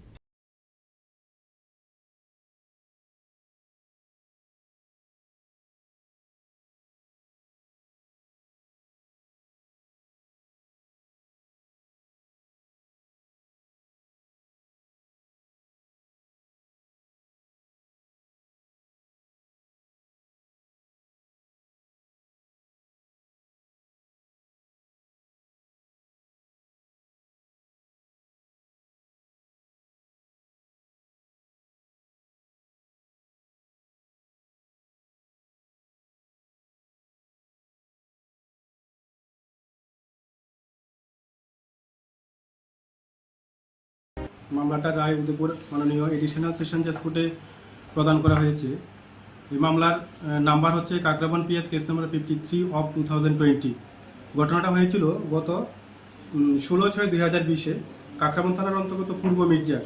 মামলাটা রায় উদয়পুর মাননীয় additional session জজ কোর্টে প্রদান করা হয়েছে। এই মামলার, আহ, নাম্বার হচ্ছে Kakraban PS case number fifty three of two thousand twenty. ঘটনাটা হয়েছিল গত, উম, ষোলো ছয় দুই হাজার বিশে কাকরাবন থানার অন্তর্গত পূর্ব মির্জার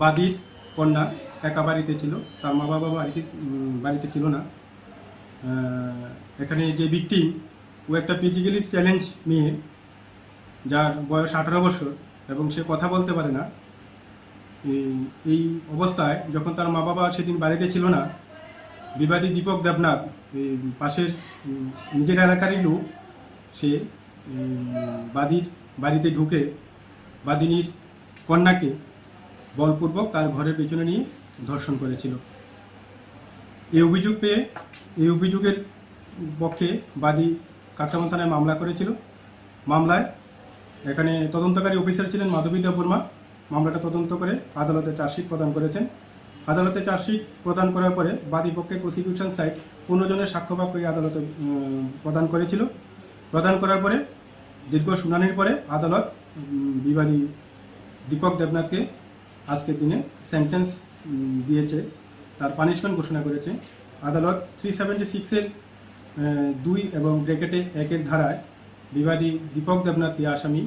বাদীর কন্যা একা বাড়িতে ছিল, তার মা বাবা বাড়িতে, উম, বাড়িতে ছিল না। আহ, এখানে যে ভিকটিম, ও একটা ফিজিক্যালি চ্যালেঞ্জ মেয়ে, যার বয়স আঠারো বছর এবং সে কথা বলতে পারে না। এই, এই অবস্থায় যখন তার মা বাবা সেদিন বাড়িতে ছিল না, বিবাদী দীপক দেবনাথ, এই পাশের, উম, নিজের এলাকারই লোক, সে, উম, বাদীর বাড়িতে ঢুকে বাদিনীর কন্যাকে বলপূর্বক তার ঘরের পেছনে নিয়ে ধর্ষণ করেছিল। এই অভিযোগ পেয়ে, এই অভিযোগের পক্ষে বাদী কাকরাবন থানায় মামলা করেছিল। মামলায় এখানে তদন্তকারী অফিসার ছিলেন মাধবী দেববর্মা। মামলাটা তদন্ত করে আদালতে চার্জশিট প্রদান করেছেন। আদালতে চার্জশিট প্রদান করার পরে বাদী পক্ষের প্রসিকিউশন সাইড পনেরো জনের সাক্ষ্য বাক্য এই আদালতে, উম, প্রদান করেছিল। প্রদান করার পরে দীর্ঘ শুনানির পরে আদালত, উম, বিবাদী দীপক দেবনাথকে আজকের দিনে সেন্টেন্স, উম, দিয়েছে, তার পানিশমেন্ট ঘোষণা করেছে। আদালত থ্রি সেভেন্টি সিক্সের, আহ, দুই এবং ব্র্যাকেটে একের ধারায় বিবাদী দীপক দেবনাথকে আসামি,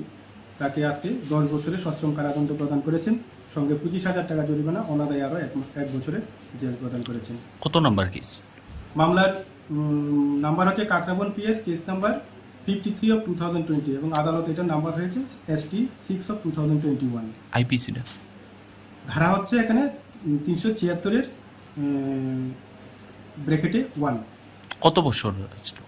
তাকে আজকে দশ বছরের সশ্রম কারাদণ্ড প্রদান করেছেন, সঙ্গে পঁচিশ হাজার টাকা জরিমানা, অনাদায়ে আরও এক মা-, এক বছরের জেল প্রদান করেছেন। কত নম্বর কেস? মামলার, উম, নাম্বার হচ্ছে Kakraban PS case number fifty three of two thousand twenty এবং আদালত এটার নাম্বার হয়েছে ST six of two thousand twenty one. আইপিসিটা? ধারা হচ্ছে এখানে, উম, তিনশো ছিয়াত্তরের, উম, ব্র্যাকেটে ওয়ান। কত বছর ছিল?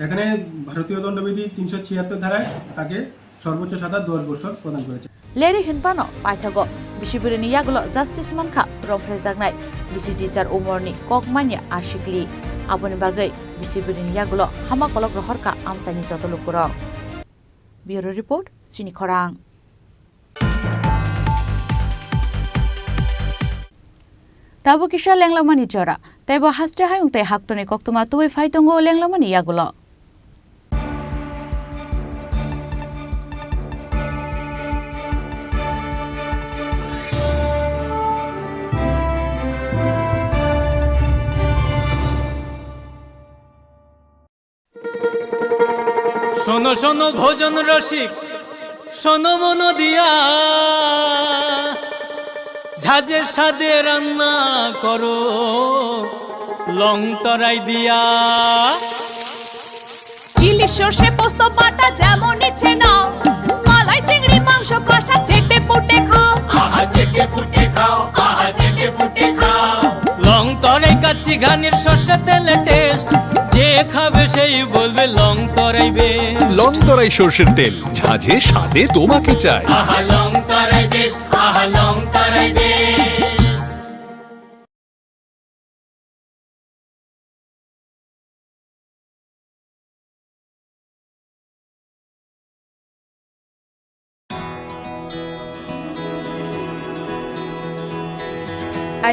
এখানে ভারতীয় দণ্ডবিধি তিনশো ছিয়াত্তর ধারায় তাকে সর্বোচ্চ সাজা দশ বছর প্রদান করেছে। Leri hinphano paithago bisi bwrwini yagulo justice mankha romphrejaknai bisi jichar umorni kok manya a sikli. Aboni bagwi bisi bwrwini yagulo hama kolok rohorkha amchaini joto lukurok. Bureau Report, Chini Khorang. Tabuk kisa lenglamani jora, teibo haste hayung tei haktorni koktwma tubui phai tongo lenglamani yagulo. শোনো শোনো ভোজন রসিক, শোনো মন দিয়া, ঝাঁঝে স্বাদে রান্না করো লং তরাই দিয়া। ইলিশ সর্ষে পোস্ত বাটা যেমন ইচ্ছে নাও, মালাই চিংড়ি মাংস কষা চেটে পুটে খাও। আহা চেটে পুটে খাও, আহা চেটে পুটে খাও। লং তরাই কাচ্চি ঘানির সর্ষে তেলে টেস্ট, যে খাবে সেই বলবে লং তরাই বেস্ট। লং তরাই সর্ষের তেল, ঝাঁঝে স্বাদে তোমাকে চাই। আহা লং তরাই বেস্ট, আহা লং তরাই best.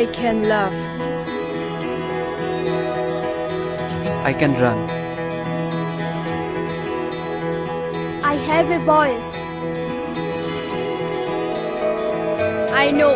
I can laugh. I can run. I have a voice. I know.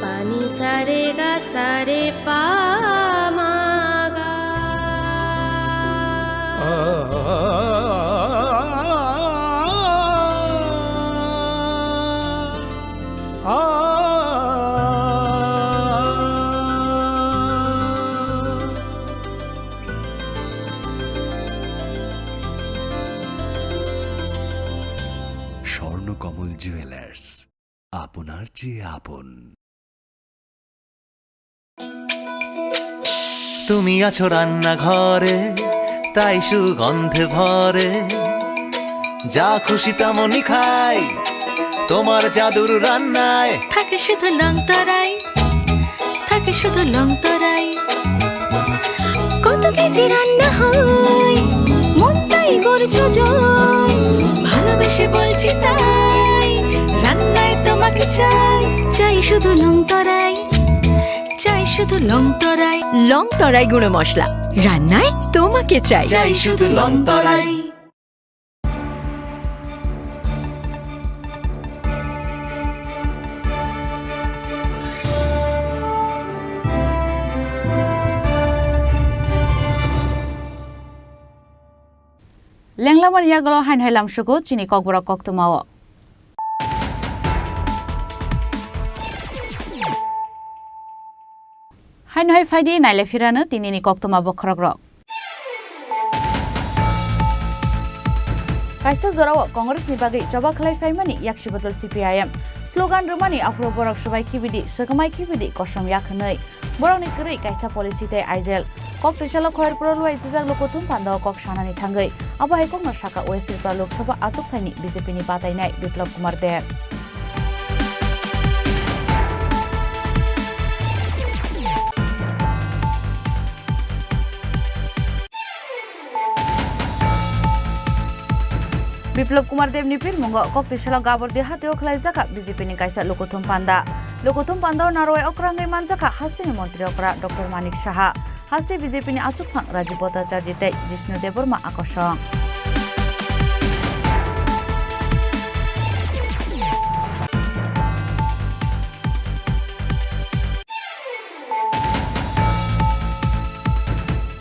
Pani sare ga sare pa ma ga. Swarnakamal jewellers, আপনার চেয়ে আপন। তুমি আছো রান্নাঘরে, তাই সুগন্ধে ভরে। যা খুশি তেমনই খাই, তোমার জাদুর রান্নায়। থাকে শুধু লং তরাই, থাকে শুধু লং তরাই। কত কেজি রান্না হয়, মন তাই করছো জয়। ভালোবেসে বলছি তাই, রান্নায় তোমাকে চাই। চাই শুধু লং তরাই, চাই শুধু লং তরাই। লং তরাই গুঁড়ো মশলা, রান্নায় তোমাকে চাই। চাই শুধু লং তরাই। Lenglamani yagulo haino hai lamsugo chini kokborok koktwmao. Haino hai phaidi nailai phirano tinini koktwma bokhorokrok. Kaisa jorao Congress ni bagwi choba khlai phaimani yaksi bodol C P I M. Slogan rwmani aphuru borok swbai khibidi, swkmai khibidi, kosom yak hwnwi. Borokni kwrwi kaisa policy tei ideal. Kok twisalo Khairpuro luai jijak lukuthum pandao kok sanani thangwi. Abo hai kokno saka West Tripura Lok Sabha achukthani B J P ni batainai Biplab Kumar Deb. Biplab Kumar Deb ni phirmungo kok twisalo Gabordi hatio khlaijak B J P ni kaisa lukuthum panda. Lukuthum panda o narwai okrangwi manjakha hasteni montri okra Doctor Manik Saha, haste B J P ni achukphang Rajiv Bhattacharjee tei Jishnu Debbarma akosong.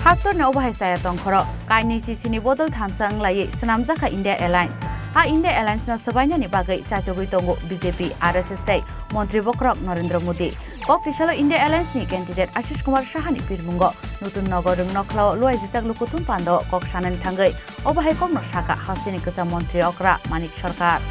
Haktorni obo hai chaya tongkhoro, kainwi sisini bodol thansa wnglaiwi swnamjakha India Alliance. A India Alliance no swbainani bagwi chaitogwi tongo B J P, R S S tei Montri bokhorok Narendra Modi. Kok tisalo India Alliance ni candidate Ashish Kumar Saha ni pirmungo Nutun Nagar Rwngnokhlao luaijijak lukuthum pandao kok sanani thangwi obo hai kokno sakha hasteni kwcham montri okra Manik Sarkar.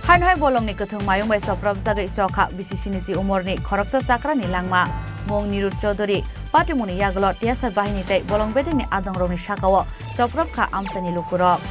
Haino hai bolongni kwthwng mayung bai chopropjagwi chokha B C C ni si umorni khoroksa chakrani langma mung Nirud Chaudhary, patimungni yagulo T S R bahini tei bolong bedekni adongrokni sakao chopropkha amchaini lukurok.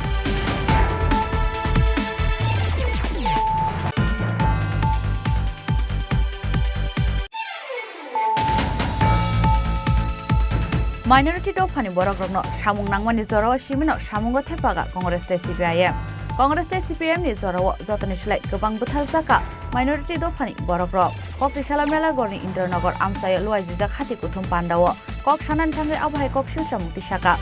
Minority dophani borokrokno samung nangmani jorao simino samungo thepagha Congress tei C P I M. Congress tei C P I M ni jorao jotoni slai kwbang bwtharjakha minority dophani borokrok. Kok tisalo Melagorni Indranagar amchaio luaijijak hati kuthum pandao kok sanani thangwi abo hai kok silsamung tisakha.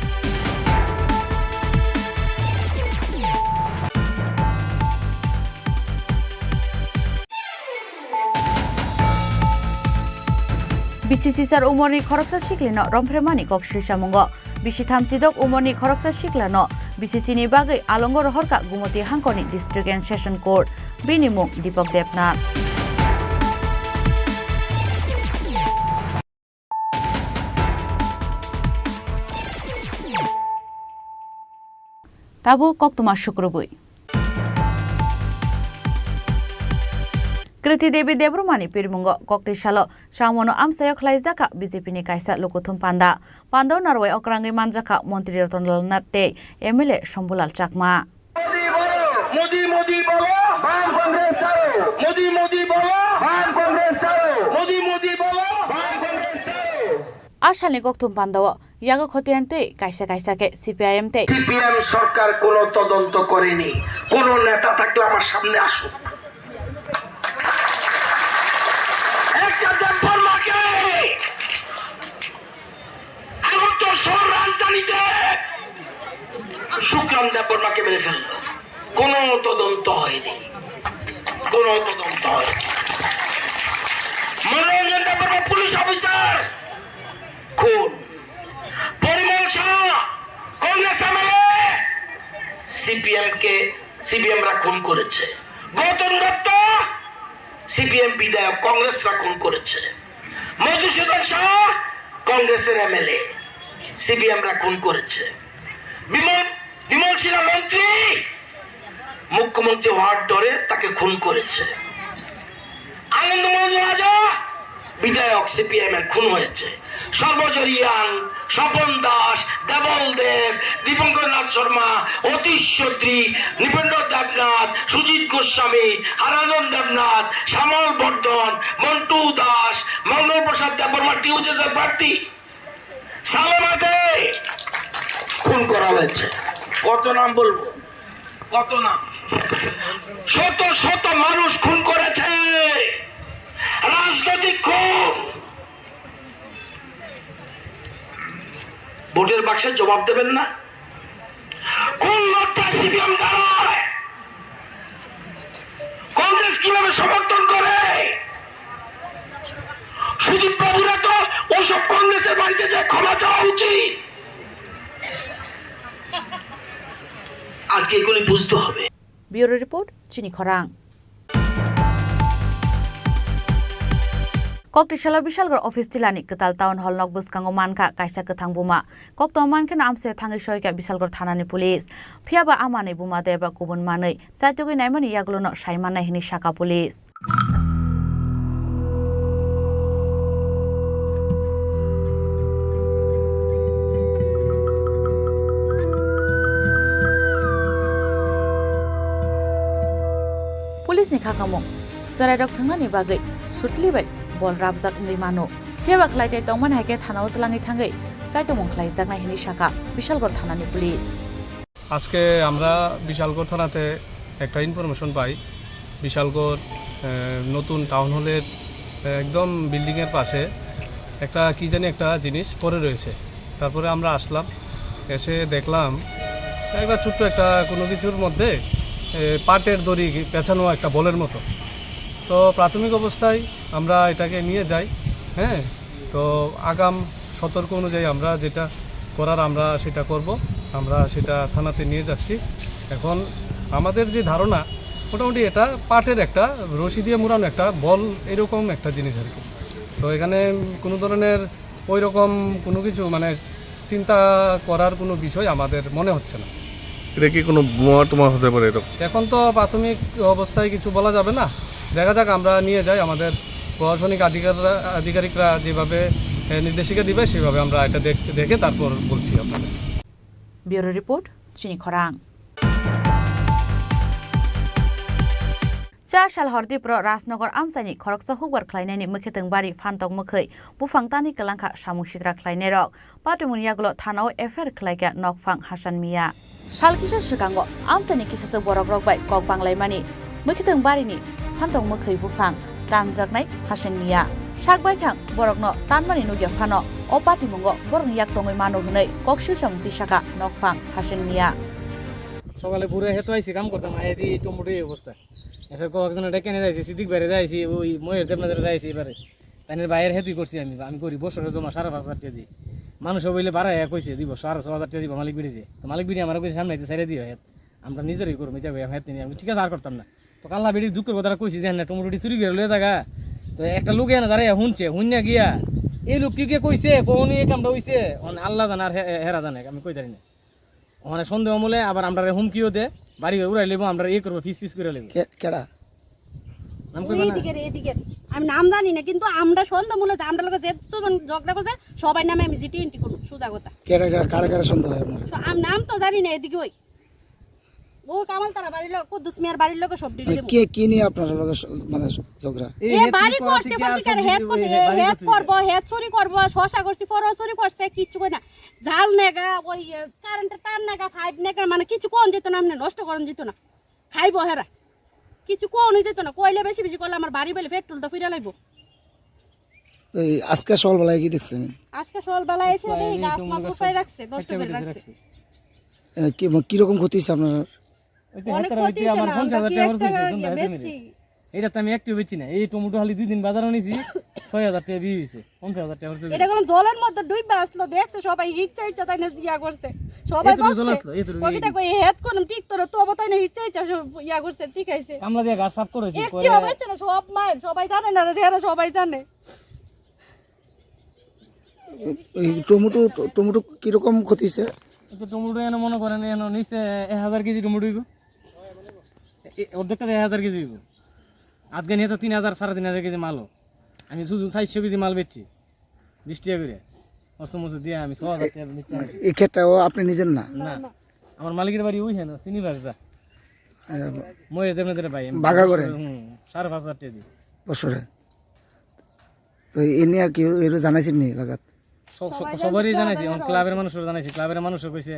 B C C sar umorni khoroksa siklino romphre mani kok silsamungo. Bisi thamsidok umorni khoroksa siklano B C C ni bagwi alongo rohorkha Gumoti hangkorni District and Session Court. Bini mung Deepak Debnath. Tabuk koktwma sukrubwi. Kriti Devi Debbarmani pirmungo kokti salo Changmano amchaio khlaijakha B J P ni kaisa lukuthum panda. Pandao narwai okrangwi manjakha Montri Ratan Lal Nath tei M L A Shambhulal Chakma. Modi बोलो, मोदी मोदी बोलो, वाम कांग्रेस चलो। मोदी मोदी बोलो, वाम कांग्रेस चलो। मोदी मोदी बोलो, वाम कांग्रेस चलो। A salni kokthum pandao yago khotiyan tei kaisa kaisa khe C P I M tei C P M সরকার কোনো তদন্ত করেনি। কোনো নেতা থাকলে আমার সামনে আসুক। একটা দেববর্মাকে আগরতলা শহর রাজধানীতে শুক্লান দেববর্মাকে মেরে ফেললো, কোনো তদন্ত হয়নি, কোনো তদন্ত হয়নি। মনোরঞ্জন দেববর্মা পুলিশ অফিসার খুন, পরিমল শাহ কংগ্রেস এমএলএ সিপিএম কে সিপিএমরা খুন করেছে, গৌতম দত্ত সিপিএম বিধায়ক কংগ্রেসরা খুন করেছে। মধুসূদন শাহ কংগ্রেসের এমএলএ, সিপিএমরা খুন করেছে। বিমল, বিমল সিনহা মন্ত্রী, মুখ্যমন্ত্রী হওয়ার ডরে তাকে খুন করেছে। আনন্দমোহন রাজা বিধায়ক সিপিএম এর খুন হয়েছে। সর্বজয় রিয়াং, স্বপন দাস, দেবল দেব, দীপঙ্কর নাথ শর্মা, অতীশ চৌধুরী, নৃপেন্দ্র দেবনাথ, সুজিত গোস্বামী, হারানন্দ দেবনাথ, শ্যামল বর্ধন, মন্টু দাস, মঙ্গল প্রসাদ দেববর্মা টিউজেসের প্রার্থী সালেমাতে খুন করা হয়েছে। কত নাম বলবো, কত নাম? শত শত মানুষ খুন করেছে, রাজনৈতিক খুন। ভোটের বাক্সে জবাব দেবেন না? কোন লজ্জায় সিপিএম দাঁড়ায়? কংগ্রেস কিভাবে সমর্থন করে? সুদীপ বাবুরা তো ওসব কংগ্রেসের বাড়িতে যায় ক্ষমা চাওয়া উচিত। আজকে এগুলি বুঝতে হবে। Bureau Report, Chini Khorang. Koktisalo Bishalgarh office tilani kwtal town hall nok bwskango mankha kaisa kwthang buma. Koktwma mankheno amchaio thangwi soikha Bishalgarh thanani police. Phiyaba a manwi buma de ba kubun manwi chaitugwi naimani yagulono sai mannai hwnwi sakha police. Police ni kha kamung, chwrairok thwngnani bagwi sutli bai bol rabjak wngwi mano. Phiyaba khlai tei tongmani hai khe thanao twlangwi thangwi chaitomung khlaijaknai hwnwi sakha Bishalgarh thanani police. আজকে আমরা বিশালগড় থানাতে একটা ইনফরমেশন পাই, বিশালগড়, আহ, নতুন টাউন হলের, আহ, একদম বিল্ডিংয়ের পাশে একটা কি জানি একটা জিনিস পড়ে রয়েছে। তারপরে আমরা আসলাম, এসে দেখলাম একটা ছোট্ট একটা কোনো কিছুর মধ্যে, এ, পাটের দড়ি পেঁচানো একটা বলের মতো। তো প্রাথমিক অবস্থায় আমরা এটাকে নিয়ে যাই, হ্যাঁ, তো আগাম সতর্ক অনুযায়ী আমরা যেটা করার আমরা সেটা করব, আমরা সেটা থানাতে নিয়ে যাচ্ছি। এখন আমাদের যে ধারণা, মোটামুটি এটা পাটের একটা রশি দিয়ে মুড়ানো একটা বল, এরকম একটা জিনিস আর কি। তো এখানে কোনো ধরনের ওই রকম কোনো কিছু মানে চিন্তা করার কোনো বিষয় আমাদের মনে হচ্ছে না। এটা কি কোনো বোমা টোমা হতে পারে এরকম? এখন তো প্রাথমিক অবস্থায় কিছু বলা যাবে না, দেখা যাক, আমরা নিয়ে যাই, আমাদের প্রশাসনিক আধিকাররা-, আধিকারিকরা যেভাবে, এ, নির্দেশিকা দিবে, সেভাবে আমরা এটা দেখ-, দেখে তারপর বলছি আপনাদের। Bureau report, Chini Khorang. Cha sal hor Dipro Rajnagar amchaini khoroksa hukbar khlainaini mwkhitwng bari phantok mwkhwi buphang tani kwlangkha samung sitra khlainairok. Patimung yagulo thanao F I R khlaikha nokphang Hasan Miya. Sal kisa swkango amchaini kisaswk borokrok bai kok banglaimani mwkhitwng barini phantok mwkhwi buphang tanjaknai Hasan Miya. Sak baithang borokno tanmani nukya phano o patimungo borokni yak tongwi mano hwnwi koksil samung tisakha nokphang Hasan Miya. সকালে ভোরে হেতো আইছি কাম করতাম, আইয়া দি টমেটো এই অবস্থা। এরপর কয়েকজন ডেকে নিয়ে যাইছি, সিদ্দিক বাইরে যাইছি, ওই মহেশ দেবনাথের যাইছি এবারে। তাইনের বাইরে হেতুই করছি আমি, আমি করি বছরে জমা সাড়ে পাঁচ হাজার টাকা দিই। মানুষ বইলে বাড়াইয়া কইছে দিব, সাড়ে ছ হাজার টাকা দিব মালিক বিড়িরে। তো মালিক বিড়ি আমার কইছে সামনে আইতে ছেড়ে দিও হেত। আমরা নিজেরাই করবো, এটা ভাই হেত নিয়ে আমি ঠিক আছে আর করতাম না। তো কাল্লা বিড়ি দুঃখের কথাটা কইছি যে না টমেটো চুরি করে লয়ে জায়গা। তো একটা লোক এনে দাঁড়াইয়া শুনছে, শুনিয়া গিয়া এই লোক কি কে কইছে, কোন এই কামটা হইছে, অন আল্লাহ জানে আর হে-, হে-, হেরা জানে, আমি কই জানি না। ওখানে সন্দেহ মূলে আবার আমরা হুমকিও দে, বাড়ি ঘর উড়াই লেবো, আমরা ইয়ে করবো, ফিস ফিস করে লেবো। কে-, কেডা? নাম কইবা না? এইদিকে রে, এইদিকে। আমি নাম জানি না, কিন্তু আমরা সন্দেহ মূলে যে আমরা লোকে যেতজন ঝগড়া করছে, সবাই নামে আমি জিটি এন্ট্রি করবো, সোজা কথা। কেডা, কেডা, কারা, কারা সন্দেহ হয় আপনার? স-, আমি নাম তো জানি না, এদিকে ওই। ও কামাল তারা বাড়ির লোক, কুদ্দুস মিয়ার বাড়ির লোকে সব ডিল মানে দেবো। কে, কি নিয়ে আপনার লোকে স-, মানে ঝগড়া? এই এ হেড বাড়ি কি করা করছে, ঠিক আছে? ফোন দিকে হেড করছে, এ হেড করবো, হেড চুরি করবো, শশা করছি, ফরো চুরি করছে, কিচ্ছু কই না। জাল নেগা, ওই, এ, কারেন্টের তার নেগা, পাইপ নেগা, মানে কিছু কোন যেত না, আপনি নষ্ট করন যেত না। খাইবো হেরা। কিছু কোন যেত না, কইলে বেশি বেশি করলে আমার বাড়ি বলে পেট্রোল তো ফিরে লাইবো। এই আজকে সকালবেলায় কি দেখছেন? আজকে সকালবেলা এসে দেখি গাছ মাছ উঠাই রাখছে, নষ্ট করে রাখছে। এ, কি, কিরকম ক্ষতি হয়েছে আপনার? ওই তো অনেক ক্ষতি হয়েছে, আমার না, পঞ্চাশ হাজার টাকা খরচ হয়েছে, সুন্দর হয়েছে। এটা তো আমি একটু বেচি না। এই টমেটো খালি দুই দিন বাজারে নিছি, ছয় হাজার টাকা বিক্রি হয়েছে, পঞ্চাশ হাজার টাকা খরচ হয়েছে। এটা কোনো জলের মধ্যে ডুববে আসলো, দেখছে সবাই, ইচ্ছা ইচ্ছা তাই না ইয়া করছে। সবাই এতটুকু জল আসলো, এতটুকু। কবিতা কই হেড কোন ঠিক তোর তো তাই না ইচ্ছা ইচ্ছা সব ইয়া করছে, ঠিক আছে। কামলা দিয়ে গাছ সাফ করেছি, একটি পরে হবে না, সব মায়ের, সবাই জানে না, এরা সবাই জানে। এই টমেটো, ট-, টমেটো কিরকম ক্ষতি হয়েছে? এই তো টমেটো এনে মনে করেন, এনে নিচে এক হাজার কেজি টমেটো হইব। এ, অর্ধেকটা এক হাজার কেজি হইব। আজকে নিয়ে তো তিন হাজার, সাড়ে তিন হাজার কেজি মালও। আমি শুধু চারশো কেজি মাল বেচছি, বিশ টাকা করে। অস্ত্র মস্ত্র দিয়ে আমি ছ হাজার টাকা বেচছি। এই ক্ষেতটাও আপনি নিজের না? না, আমার মালিকের বাড়ি ওই হেন, চিনি বাস দা। আহ, মহেশ দেবনাথের ভাই, আমি বাগা করে? হুম, সাড়ে পাঁচ হাজার টাকা দিই। বছরে? তো এ নিয়ে কি এর জানাইছেন নি লাগাত? সব, সব, সবাই সবারই জানে, জানাইছি, ক্লাবের মানুষও জানাইছি, ক্লাবের মানুষও কইছে,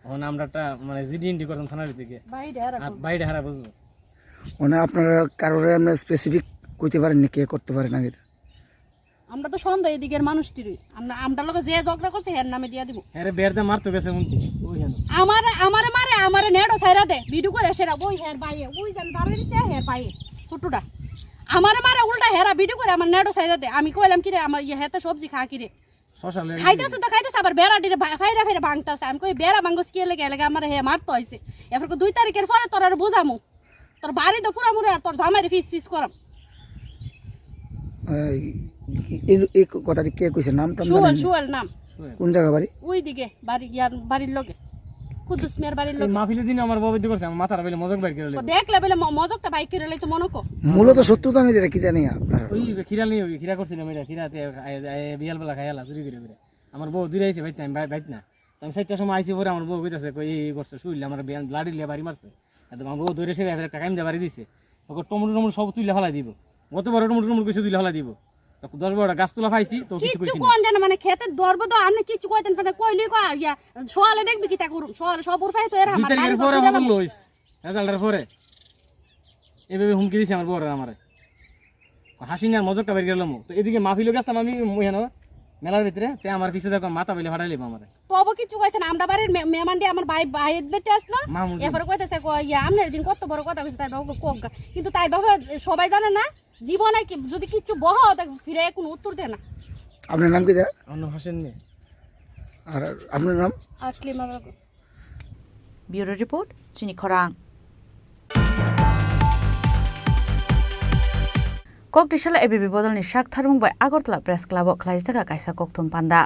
এখন আমরা একটা মানে জিডি এন্ট্রি করতাম থানার দিকে। বাইরে হারা আর করবো। বাইরে হারা বুঝবো। মানে আপনারা কারোরে আমরা স্পেসিফিক কইতে পারেন না কে করতে পারে না এটা? আমরা তো সন্দেহ এদিকের মানুষটিরই। আমরা, আমরা লোকে যে ঝগড়া করছে, হের নামে দিয়া দিব। হ্যাঁ রে, বের দে মারতো গেছে শুনছি। ওই হেন। আমারে, আমারে মারে, আমারে নেড়ো ছাইরা দে। ভিডিও করে সেরা, ওই হের বাইয়ে, ওই জান দাঁড়াই দিছে, হের বাইয়ে। ছোট্টটা। আমারে মারে উল্টা হেরা ভিডিও করে আমার নেড়ো ছাইরা দে। আমি কইলাম কি রে, আমার ইয়ে হেতে সবজি খা কি রে? শশা লেগে খাইতেছে তো খাইতেছে, আবার বেড়া ডিরে ভা-, ফাইরা ফাইরা ভাঙতেছে। আমি কই বেড়া ভাঙস কি লেগে, লেগে আমার হে মারতো আইছে। এরপর কই দুই তারিখের পরে তোর আর বুঝামু। তোর বাড়ি তো পুরা মুড়ে আর তোর জামাইরে ফিস ফিস করাম। এই, এই, এই কথাটি কে কইছে? নাম টাম সুহেল, জানেন? সুহেল নাম। সুহেল। কোন জায়গা বাড়ি? ওই দিকে বাড়ি, ইয়ার বাড়ির লগে। কুদ্দুস মিয়ার বাড়ির এই লগে। মাহফিলের দিনে আমার বাবা দিতে করছে, আমার মাথাটা বেলে মজক বাইর করে ও লইবো। দেখলে বেলে ম-, মজকটা বাইর করে লইতো মনে কো। মূলত শত্রুতা আমি যেটা কি জানি আপনার। ওই খিরা নিয়ে ওই খিরা করছিলাম এটা, খিরাতে আই-, আই-, বিয়াল বেলা খাইয়ালা চুরি করে করে। আমার বউ দূরে আইছে বাইত না, আমি বাই-, বাইত না। তো আমি চারটার সময় আইছি পরে আমার বউ কইতাছে, কই, "এই, এই করছে, শুইলে আমার বিয়ান লাড়ি লিয়ে বাড়ি মারছে।" আর তো আমার বউ ধরে সে একটা কাইম দিয়ে বাড়ি দিছে। ওকে টমেটো টমেটো সব তুইলে ফালাই দিব। গত বড় টমেটো টমেটো কিছু তুইলে ফালাই দিব। তো দশ বারোটা গাছ তুলা পাইছি, তো কিছু কিচ্ছু কইছি না। কোন জানে মানে খেতে ধরবো তো আপনি কিচ্ছু কইতেন পারেন, কইলি কো, ইয়া, সোয়ালে দেখবি কিতা করুম, সোয়ালে সব উরফাই তো এরা দুই আমার তারিখের বাড়ি পরে ঘর খবর তুলে লইস, রেজাল্টের পরে। এভাবে হুমকি দিছে আমার বউরে আমারে। হাসি নিয়ে আর মজকটা বের গেলাম। তো এদিকে মাহফিলও গেছিলাম আমি, ওই হেন মেলার ভিতরে, তে আমার পিছে দেখো মাথা বেলে ফাটাই লিবো আমারে। তো অবো কিছু কইছে না, আমরা বাড়ির মে-, মেহমান দিয়ে আমার ভাই, ভাই বেটে আসলো, মামুজি। এরপরে কইতেছে, কই, ইয়া, আপনার দিন কত বড় কথা কইছে, তাই বাবা কোক গা। কিন্তু তাই বাবা সবাই জানে না, জীবনে কি, যদি কিচ্ছু বহ, তা ফিরে কোনো উত্তর দেয় না। আপনার নাম কি দা? আমার নাম হাসিন মিয়া। আর আপনার নাম? আটলিমা বাবু। Bureau report, Chini Khorang. Kok tisala A B P bodolni sak tharmung bai Agartala Press Club o khlaijak kaisa kokthum panda.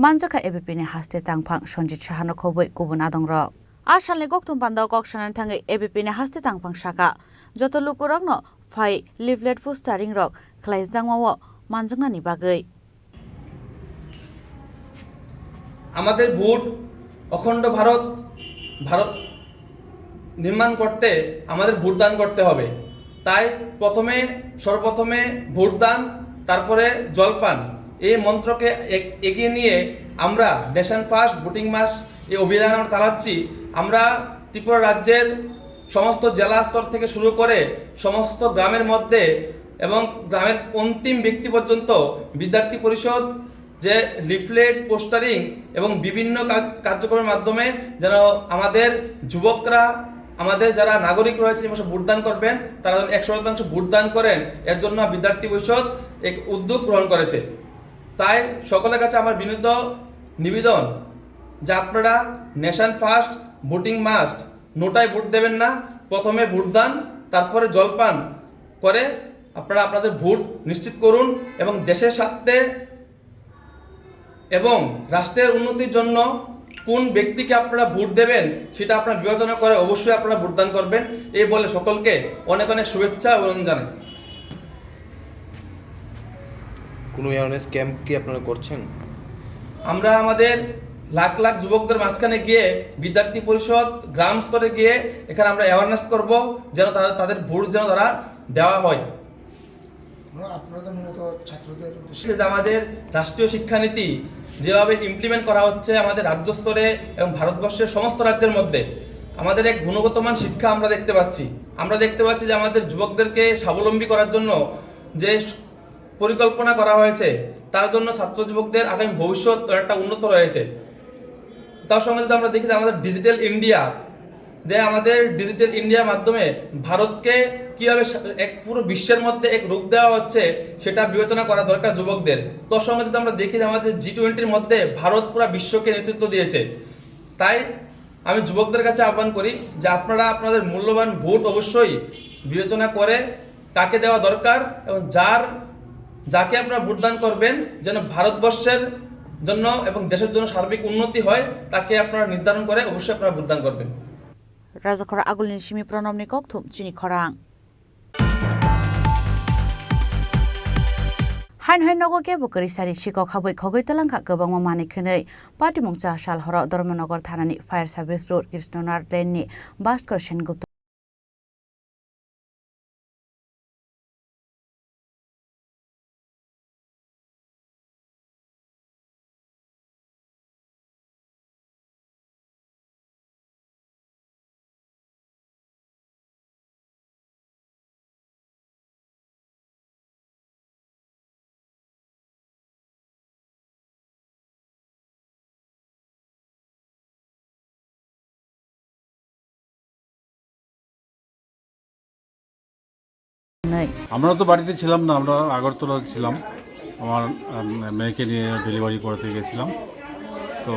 Manjakha A B P ni haste tangphang Sanjit Saha no khobwi kubun adongrok. A salni kokthum panda o kok sanani thangwi A B P ni haste tangphang saka joto lukurokno phai leaflet postering rok khlaijakma o manjaknani bagwi. আমাদের ভোট অখণ্ড ভারত, ভারত নির্মাণ করতে আমাদের ভোটদান করতে হবে। তাই প্রথমে, সর্বপ্রথমে ভোটদান, তারপরে জলপান, এই মন্ত্রকে এগ-, এগিয়ে নিয়ে আমরা নেশন ফার্স্ট ভোটিং মাস এই অভিযান আমরা চালাচ্ছি। আমরা ত্রিপুরা রাজ্যের সমস্ত জেলা স্তর থেকে শুরু করে সমস্ত গ্রামের মধ্যে এবং গ্রামের অন্তিম ব্যক্তি পর্যন্ত বিদ্যার্থী পরিষদ যে লিফলেট, পোস্টারিং এবং বিভিন্ন কাজ-, কার্যক্রমের মাধ্যমে যেন আমাদের যুবকরা, আমাদের যারা নাগরিক রয়েছে, এই মাসে ভোটদান করবেন, তারা যেন একশো শতাংশ ভোটদান করেন, এর জন্য বিদ্যার্থী পরিষদ এক উদ্যোগ গ্রহণ করেছে। তাই সকলের কাছে আমার বিনীত নিবেদন যে আপনারা নেশন ফার্স্ট, ভোটিং মাস্ট, নোটায় ভোট দেবেন না, প্রথমে ভোটদান, তারপরে জলপান করে আপনারা আপনাদের ভোট নিশ্চিত করুন এবং দেশের স্বার্থে এবং রাষ্ট্রের উন্নতির জন্য কোন ব্যক্তিকে আপনারা ভোট দেবেন, সেটা আপনারা বিবেচনা করে অবশ্যই আপনারা ভোটদান করবেন। এই বলে সকলকে অনেক অনেক শুভেচ্ছা ও অভিনন্দন জানাই। কোনো অ্যাওয়ারনেস ক্যাম্প কি আপনারা করছেন? আমরা আমাদের লাখ লাখ যুবকদের মাঝখানে গিয়ে, বিদ্যার্থী পরিষদ, গ্রাম স্তরে গিয়ে এখানে আমরা অ্যাওয়ারনেস করব, যেন তারা, তাদের ভোট যেন তারা দেওয়া হয়। আমরা আপনাদের মূলত ছাত্রদের উদ্দেশ্যে যে আমাদের রাষ্ট্রীয় শিক্ষানীতি যেভাবে ইমপ্লিমেন্ট করা হচ্ছে আমাদের রাজ্য স্তরে এবং ভারতবর্ষের সমস্ত রাজ্যের মধ্যে, আমাদের এক গুণগত মান শিক্ষা আমরা দেখতে পাচ্ছি। আমরা দেখতে পাচ্ছি যে আমাদের যুবকদেরকে স্বাবলম্বী করার জন্য যে পরিকল্পনা করা হয়েছে, তার জন্য ছাত্র যুবকদের আগামী ভবিষ্যৎ অনেকটা উন্নত রয়েছে। তার সঙ্গে যদি আমরা দেখি যে আমাদের ডিজিটাল ইন্ডিয়া, যে আমাদের ডিজিটাল ইন্ডিয়ার মাধ্যমে ভারতকে কিভাবে সা-, এক পুরো বিশ্বের মধ্যে এক রূপ দেওয়া হচ্ছে, সেটা বিবেচনা করা দরকার যুবকদের। তার সঙ্গে যদি আমরা দেখি যে আমাদের জি টোয়েন্টির মধ্যে ভারত পুরো বিশ্বকে নেতৃত্ব দিয়েছে, তাই আমি যুবকদের কাছে আহ্বান করি যে আপনারা আপনাদের মূল্যবান ভোট অবশ্যই বিবেচনা করে কাকে দেওয়া দরকার এবং যার, যাকে আপনারা ভোটদান করবেন, যেন ভারতবর্ষের জন্য এবং দেশের জন্য সার্বিক উন্নতি হয়, তাকে আপনারা নির্ধারণ করে অবশ্যই আপনারা ভোটদান করবেন। Rajakhor Agulni simi Pranamni kokthum Chini Khorang. Hain hai nogo kebo kwrwi sari sikok habwi khogwi twlangkha kwbangma manwi khwnwi. Patimung cha sal horo Dharmanagar thanani Fire Service Road Krishnanath Lane ni Bhaskar Sengupta. Nei. আমরা তো বাড়িতে ছিলাম না, আমরা আগরতলা ছিলাম। আমার, উম, মেয়েকে নিয়ে ডেলিভারি করাতে গেছিলাম। তো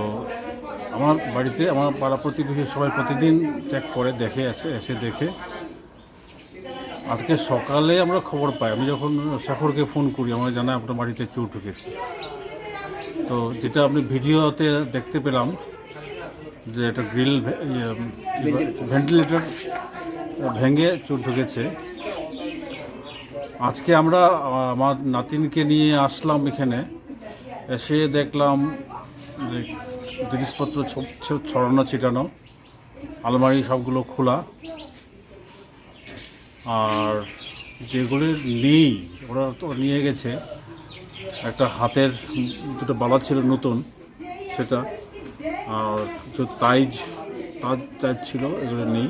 আমার বাড়িতে আমার পাড়া প্রতিবেশী সবাই প্রতিদিন চেক করে, দেখে, এসে, এসে দেখে। আজকে সকালে আমরা খবর পাই, আমি যখন শেখরকে ফোন করি, আমাকে জানায়, "আপনার বাড়িতে চোর ঢুকেছে।" তো যেটা আপনি ভিডিওতে দেখতে পেলাম যে একটা গ্রিল ভে-, ইয়ে, ভেন্টিলেটর ভেঙে চোর ঢুকেছে। আজকে আমরা, আহ, আমার নাতিনকে নিয়ে আসলাম এখানে, এসে দেখলাম যে জিনিসপত্র ছ-, ছ-, ছড়ানো ছিটানো, আলমারি সবগুলো খোলা। আর যেগুলি নেই, ওরা তো নিয়ে গেছে। একটা হাতের দুটো বালা ছিল নতুন, সেটা, আর কিছু তাইজ, তাজ, তাজ ছিল, এগুলো নেই।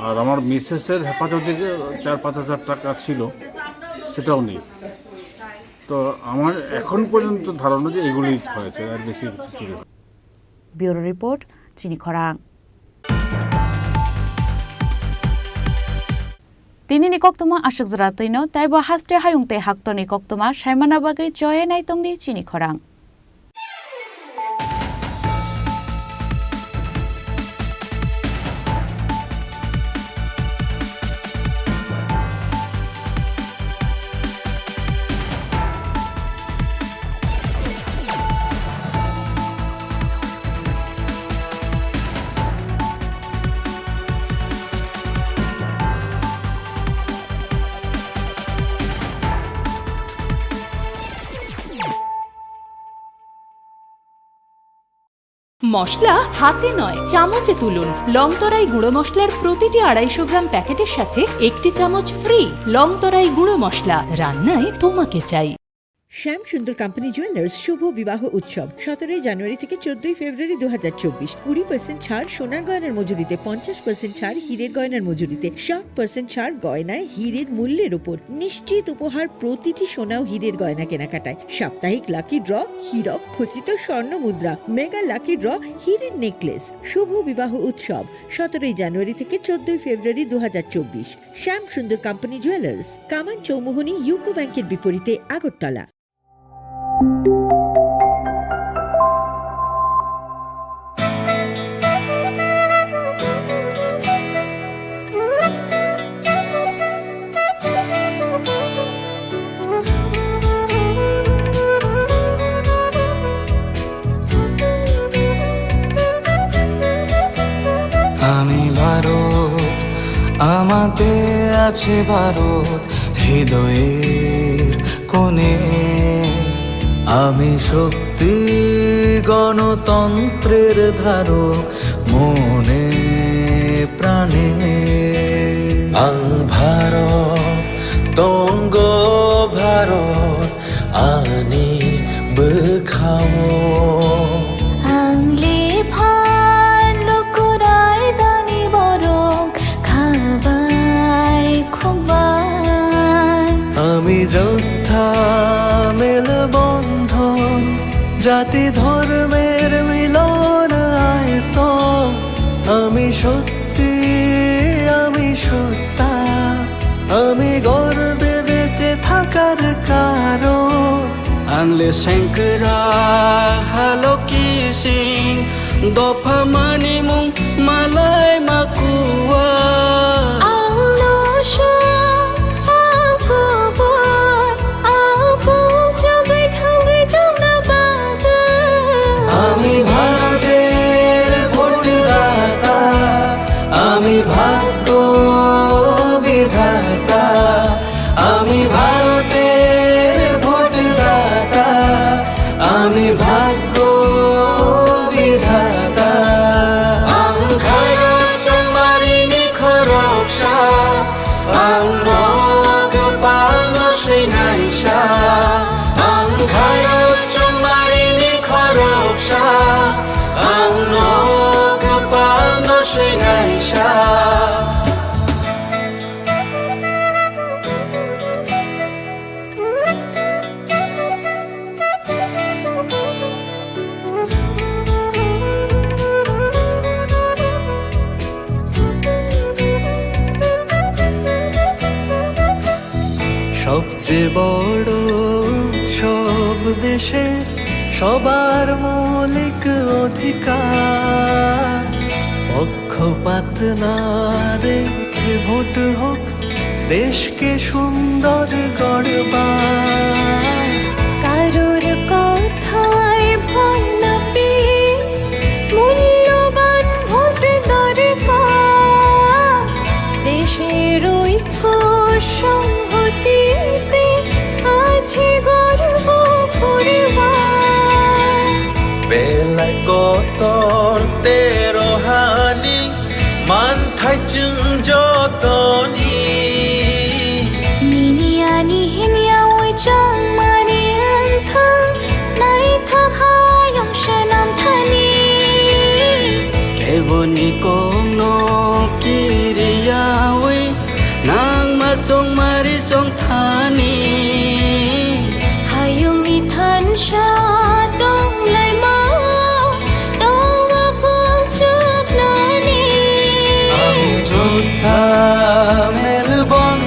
আর আমার মিসেসের হেফাজতে যে চার পাঁচ হাজার টাকা ছিল, সেটাও নেই। তো আমার এখন পর্যন্ত ধারণা যে এগুলি হয়েছে, আর বেশি কিছু চুরি হয়নি। Bureau report, Chini Khorang. Tinini koktwma aswk jora twino, taibo haste hayung tei haktorni koktwma saimana bagwi choye naitongdi chini khorang. মশলা হাতে নয়, চামচে তুলুন। লং তরাই গুঁড়ো মশলার প্রতিটি আড়াইশো গ্রাম প্যাকেটের সাথে একটি চামচ ফ্রি। লং তরাই গুঁড়ো মশলা, রান্নায় তোমাকে চাই। শ্যাম সুন্দর কোম্পানি জুয়েলার্স শুভ বিবাহ উৎসব সতেরোই জানুয়ারি থেকে চোদ্দই ফেব্রুয়ারি দু হাজার চব্বিশ। কুড়ি পার্সেন্ট ছাড় সোনার গয়নার মজুরিতে, পঞ্চাশ পার্সেন্ট ছাড় হীরের গয়নার মজুরিতে, ষাট পার্সেন্ট ছাড় গয়নায় হীরের মূল্যের উপর। নিশ্চিত উপহার প্রতিটি সোনা ও হীরের গয়না কেনাকাটায়। সাপ্তাহিক লাকি ড্র, হীরক খচিত স্বর্ণ মুদ্রা, মেগা লাকি ড্র, হীরের নেকলেস। শুভ বিবাহ উৎসব সতেরোই জানুয়ারি থেকে চোদ্দই ফেব্রুয়ারি দু হাজার চব্বিশ। শ্যাম সুন্দর কোম্পানি জুয়েলার্স, কামান চৌমুহনী ইউকো ব্যাংকের বিপরীতে আগরতলা। আমি ভারত, আমাতে আছে ভারত, হৃদয়ের কোণে। আমি শক্তি, গণতন্ত্রের ধারক, মনে প্রাণে। আং ভারত, তঙ্গ Bharat, ani bwkhao. Ang le phan lukurai dani borok khabai khukbai. আমি যোদ্ধা মেলবন্ধন, জাতি ধর্মের মিলন আয়তন। আমি শক্তি, আমি সত্তা, আমি গর্বে বেঁচে থাকার কারণ। Ang le sengkra haloki sing dopha mani mung malai makua. Ang no sha, ang kubur, ang kum chugui thangui tongna bagwi. আমি ভারতের ভোটদাতা, আমি ভাগ্য বিধাতা, আমি ভারতের ভোটদাতা, আমি ভাগ্য বিধাতা। Ang kharok chongmari ni khoroksa, ang no kwpal no swinaisa. Ang kharok chongmari ni khoroksa, ang no kwpal no swinaisa. সবচেয়ে বড় উৎসব দেশের সবার মৌলিক অধিকার। পক্ষপাত না রেখে ভোট হোক দেশকে সুন্দর গড়বার। কারোর কথায় ভয় না পেয়ে মূল্যবান ভোট দরকার। দেশের ঐক্য সংহতিতে আছে গর্ব করবার। Belai kotor tero hani manthai chwng jotoni. Nini ani hinya oi chang mani anthang naithok hayung shanam thani. Keboni kongno kiriyawi nangma chongmari chongthani. Hayungni thansa tonglaima tongo kongchuknani. Ami jotha melbon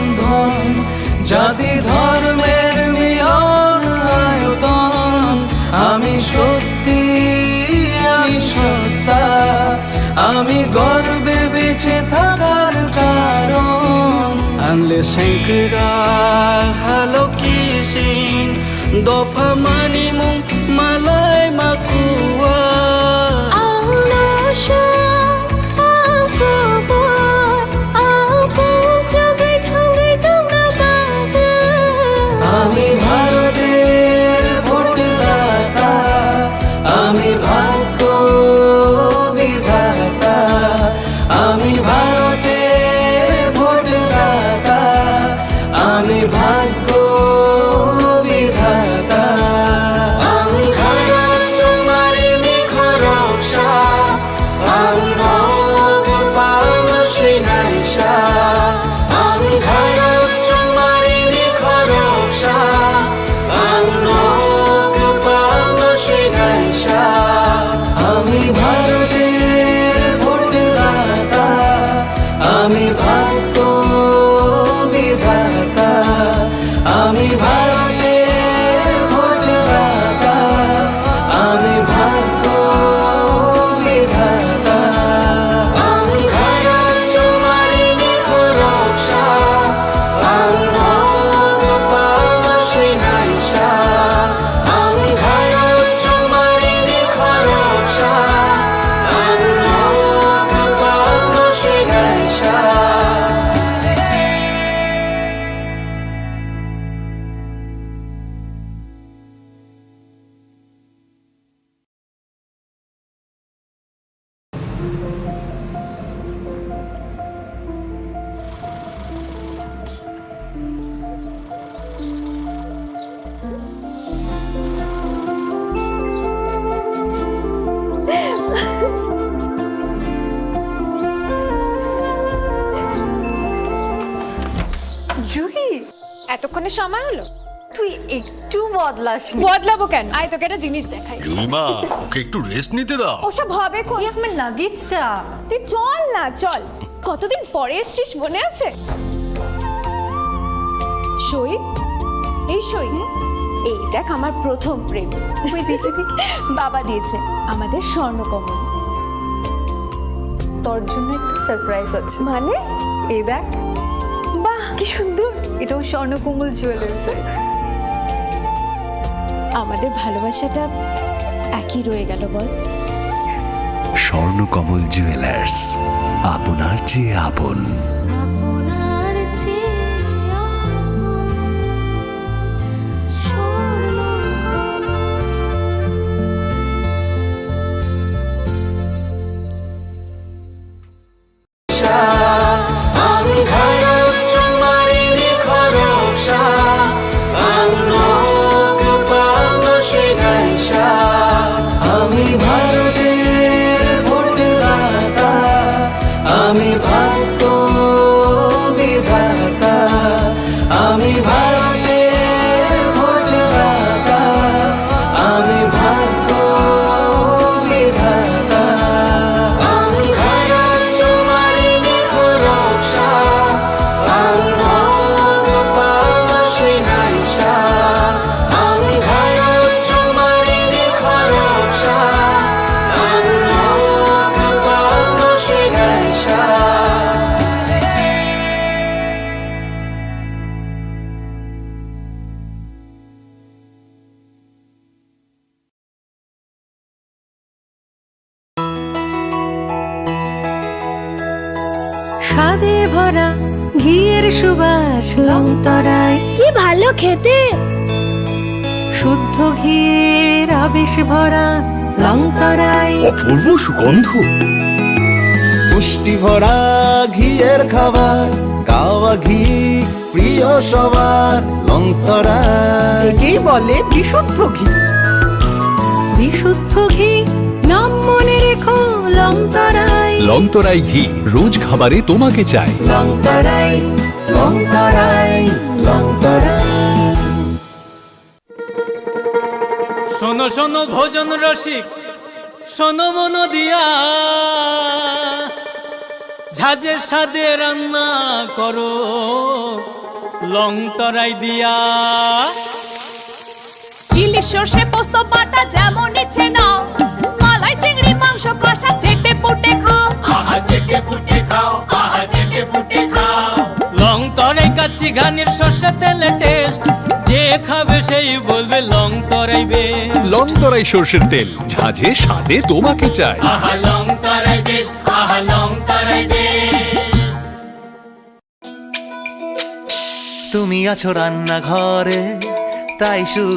আমি গর্বে বেঁচে থাকার কারণ। Ang le sengkrak halok kising, dopha manimung malai makua. Ang no sha, ang kubur, ang kung chugui thangui tongna bagwi. আমি ভারতের ভোটদাতা, আমি ভাগ্য বিধাতা, আমি ভারতের ভোটদাতা, আমি ভাগ্য বিধাতা। Ang harap chumari ni khoroksa, ang nok pano sinaisa, ang harap chumari ni khoroksa, ang nok pano sinaisa. আমি ভারতের ভোটদাতা, আমি ভাগ্য বিধাতা, আমি ভারতের ভোটদাতা, আমি ভাগ্য বিধাতা। Ang harap chumari ni khoroksa, ang nok pano sinaisa. Ang harap chumari ni khoroksa, ang nok pano sinaisa. Juhi, এতক্ষণে সময় হলো? তুই একটু বদলাসনি। বদলাবো কেন? আয়, তোকে একটা জিনিস দেখাই। জুইমা, ওকে একটু রেস্ট নিতে দাও। ওসব হবে কোন? এই আমার লাগেজটা। তুই চল না, চল। কতদিন পরে এসছিস, মনে আছে? সই, এই সই। এই দেখ, আমার প্রথম প্রেম। ওই দেখে দেখে বাবা দিয়েছে আমাদের স্বর্ণকমল। তোর জন্য একটা সারপ্রাইজ আছে। মানে? এই দেখ। বাহ, কি সুন্দর। এটাও স্বর্ণকমল জুয়েলার্সের। আমাদের ভালোবাসাটা একই রয়ে গেল, বল? স্বর্ণকমল জুয়েলার্স, আপনার চেয়ে আপন। আপনার চেয়ে আপন Swarnakamal. Ang harap chumari ni khoroksa, ang nok pano sinaisa. আমি ভারতের ভোটদাতা, আমি ভাগ্য বিধাতা, আমি ভারতের ভোটদাতা, আমি ভাগ্য বিধাতা। Ang harap chumari ni khoroksa, ang nok pano sinaisa. Ang harap chumari ni khoroksa, ang nok pano sinaisa. স্বাদে ভরা ঘিয়ের সুবাস লংতরাই। কি ভালো খেতে! শুদ্ধ ঘিয়ের আবেশ ভরা লংতরাই। অপূর্ব সুগন্ধ। পুষ্টি ভরা ঘিয়ের খাবার, কাওয়া ঘি প্রিয় সবার, লংতরাই। একেই বলে বিশুদ্ধ ঘি। বিশুদ্ধ ঘি, নাম মনে রেখো, লংতরাই। লংতরাই ঘি, রোজ খাবারে তোমাকে চাই। লংতরাই, লংতরাই, লংতরাই। শোনো শোনো ভোজন রসিক, শোনো মন দিয়া, ঝাঁঝের স্বাদে রান্না করো লং তরাই দিয়া। ইলিশ সর্ষে পোস্ত বাটা যেমন ইচ্ছে নাও, মালাই চিংড়ি মাংস কষা চেটে পুটে খাও। লং তরাই কাচ্চি ঘানির সর্ষে তেলে টেস্ট, যে খাবে সেই বলবে লং তরাই বেশ। লং তরাই সর্ষের তেল, ঝাঁঝে স্বাদে তোমাকে চাই। আহা লং তরাই বেশ, আহা লং তরাই বেশ। তুমি আছো রান্নাঘরে, তাই সুখ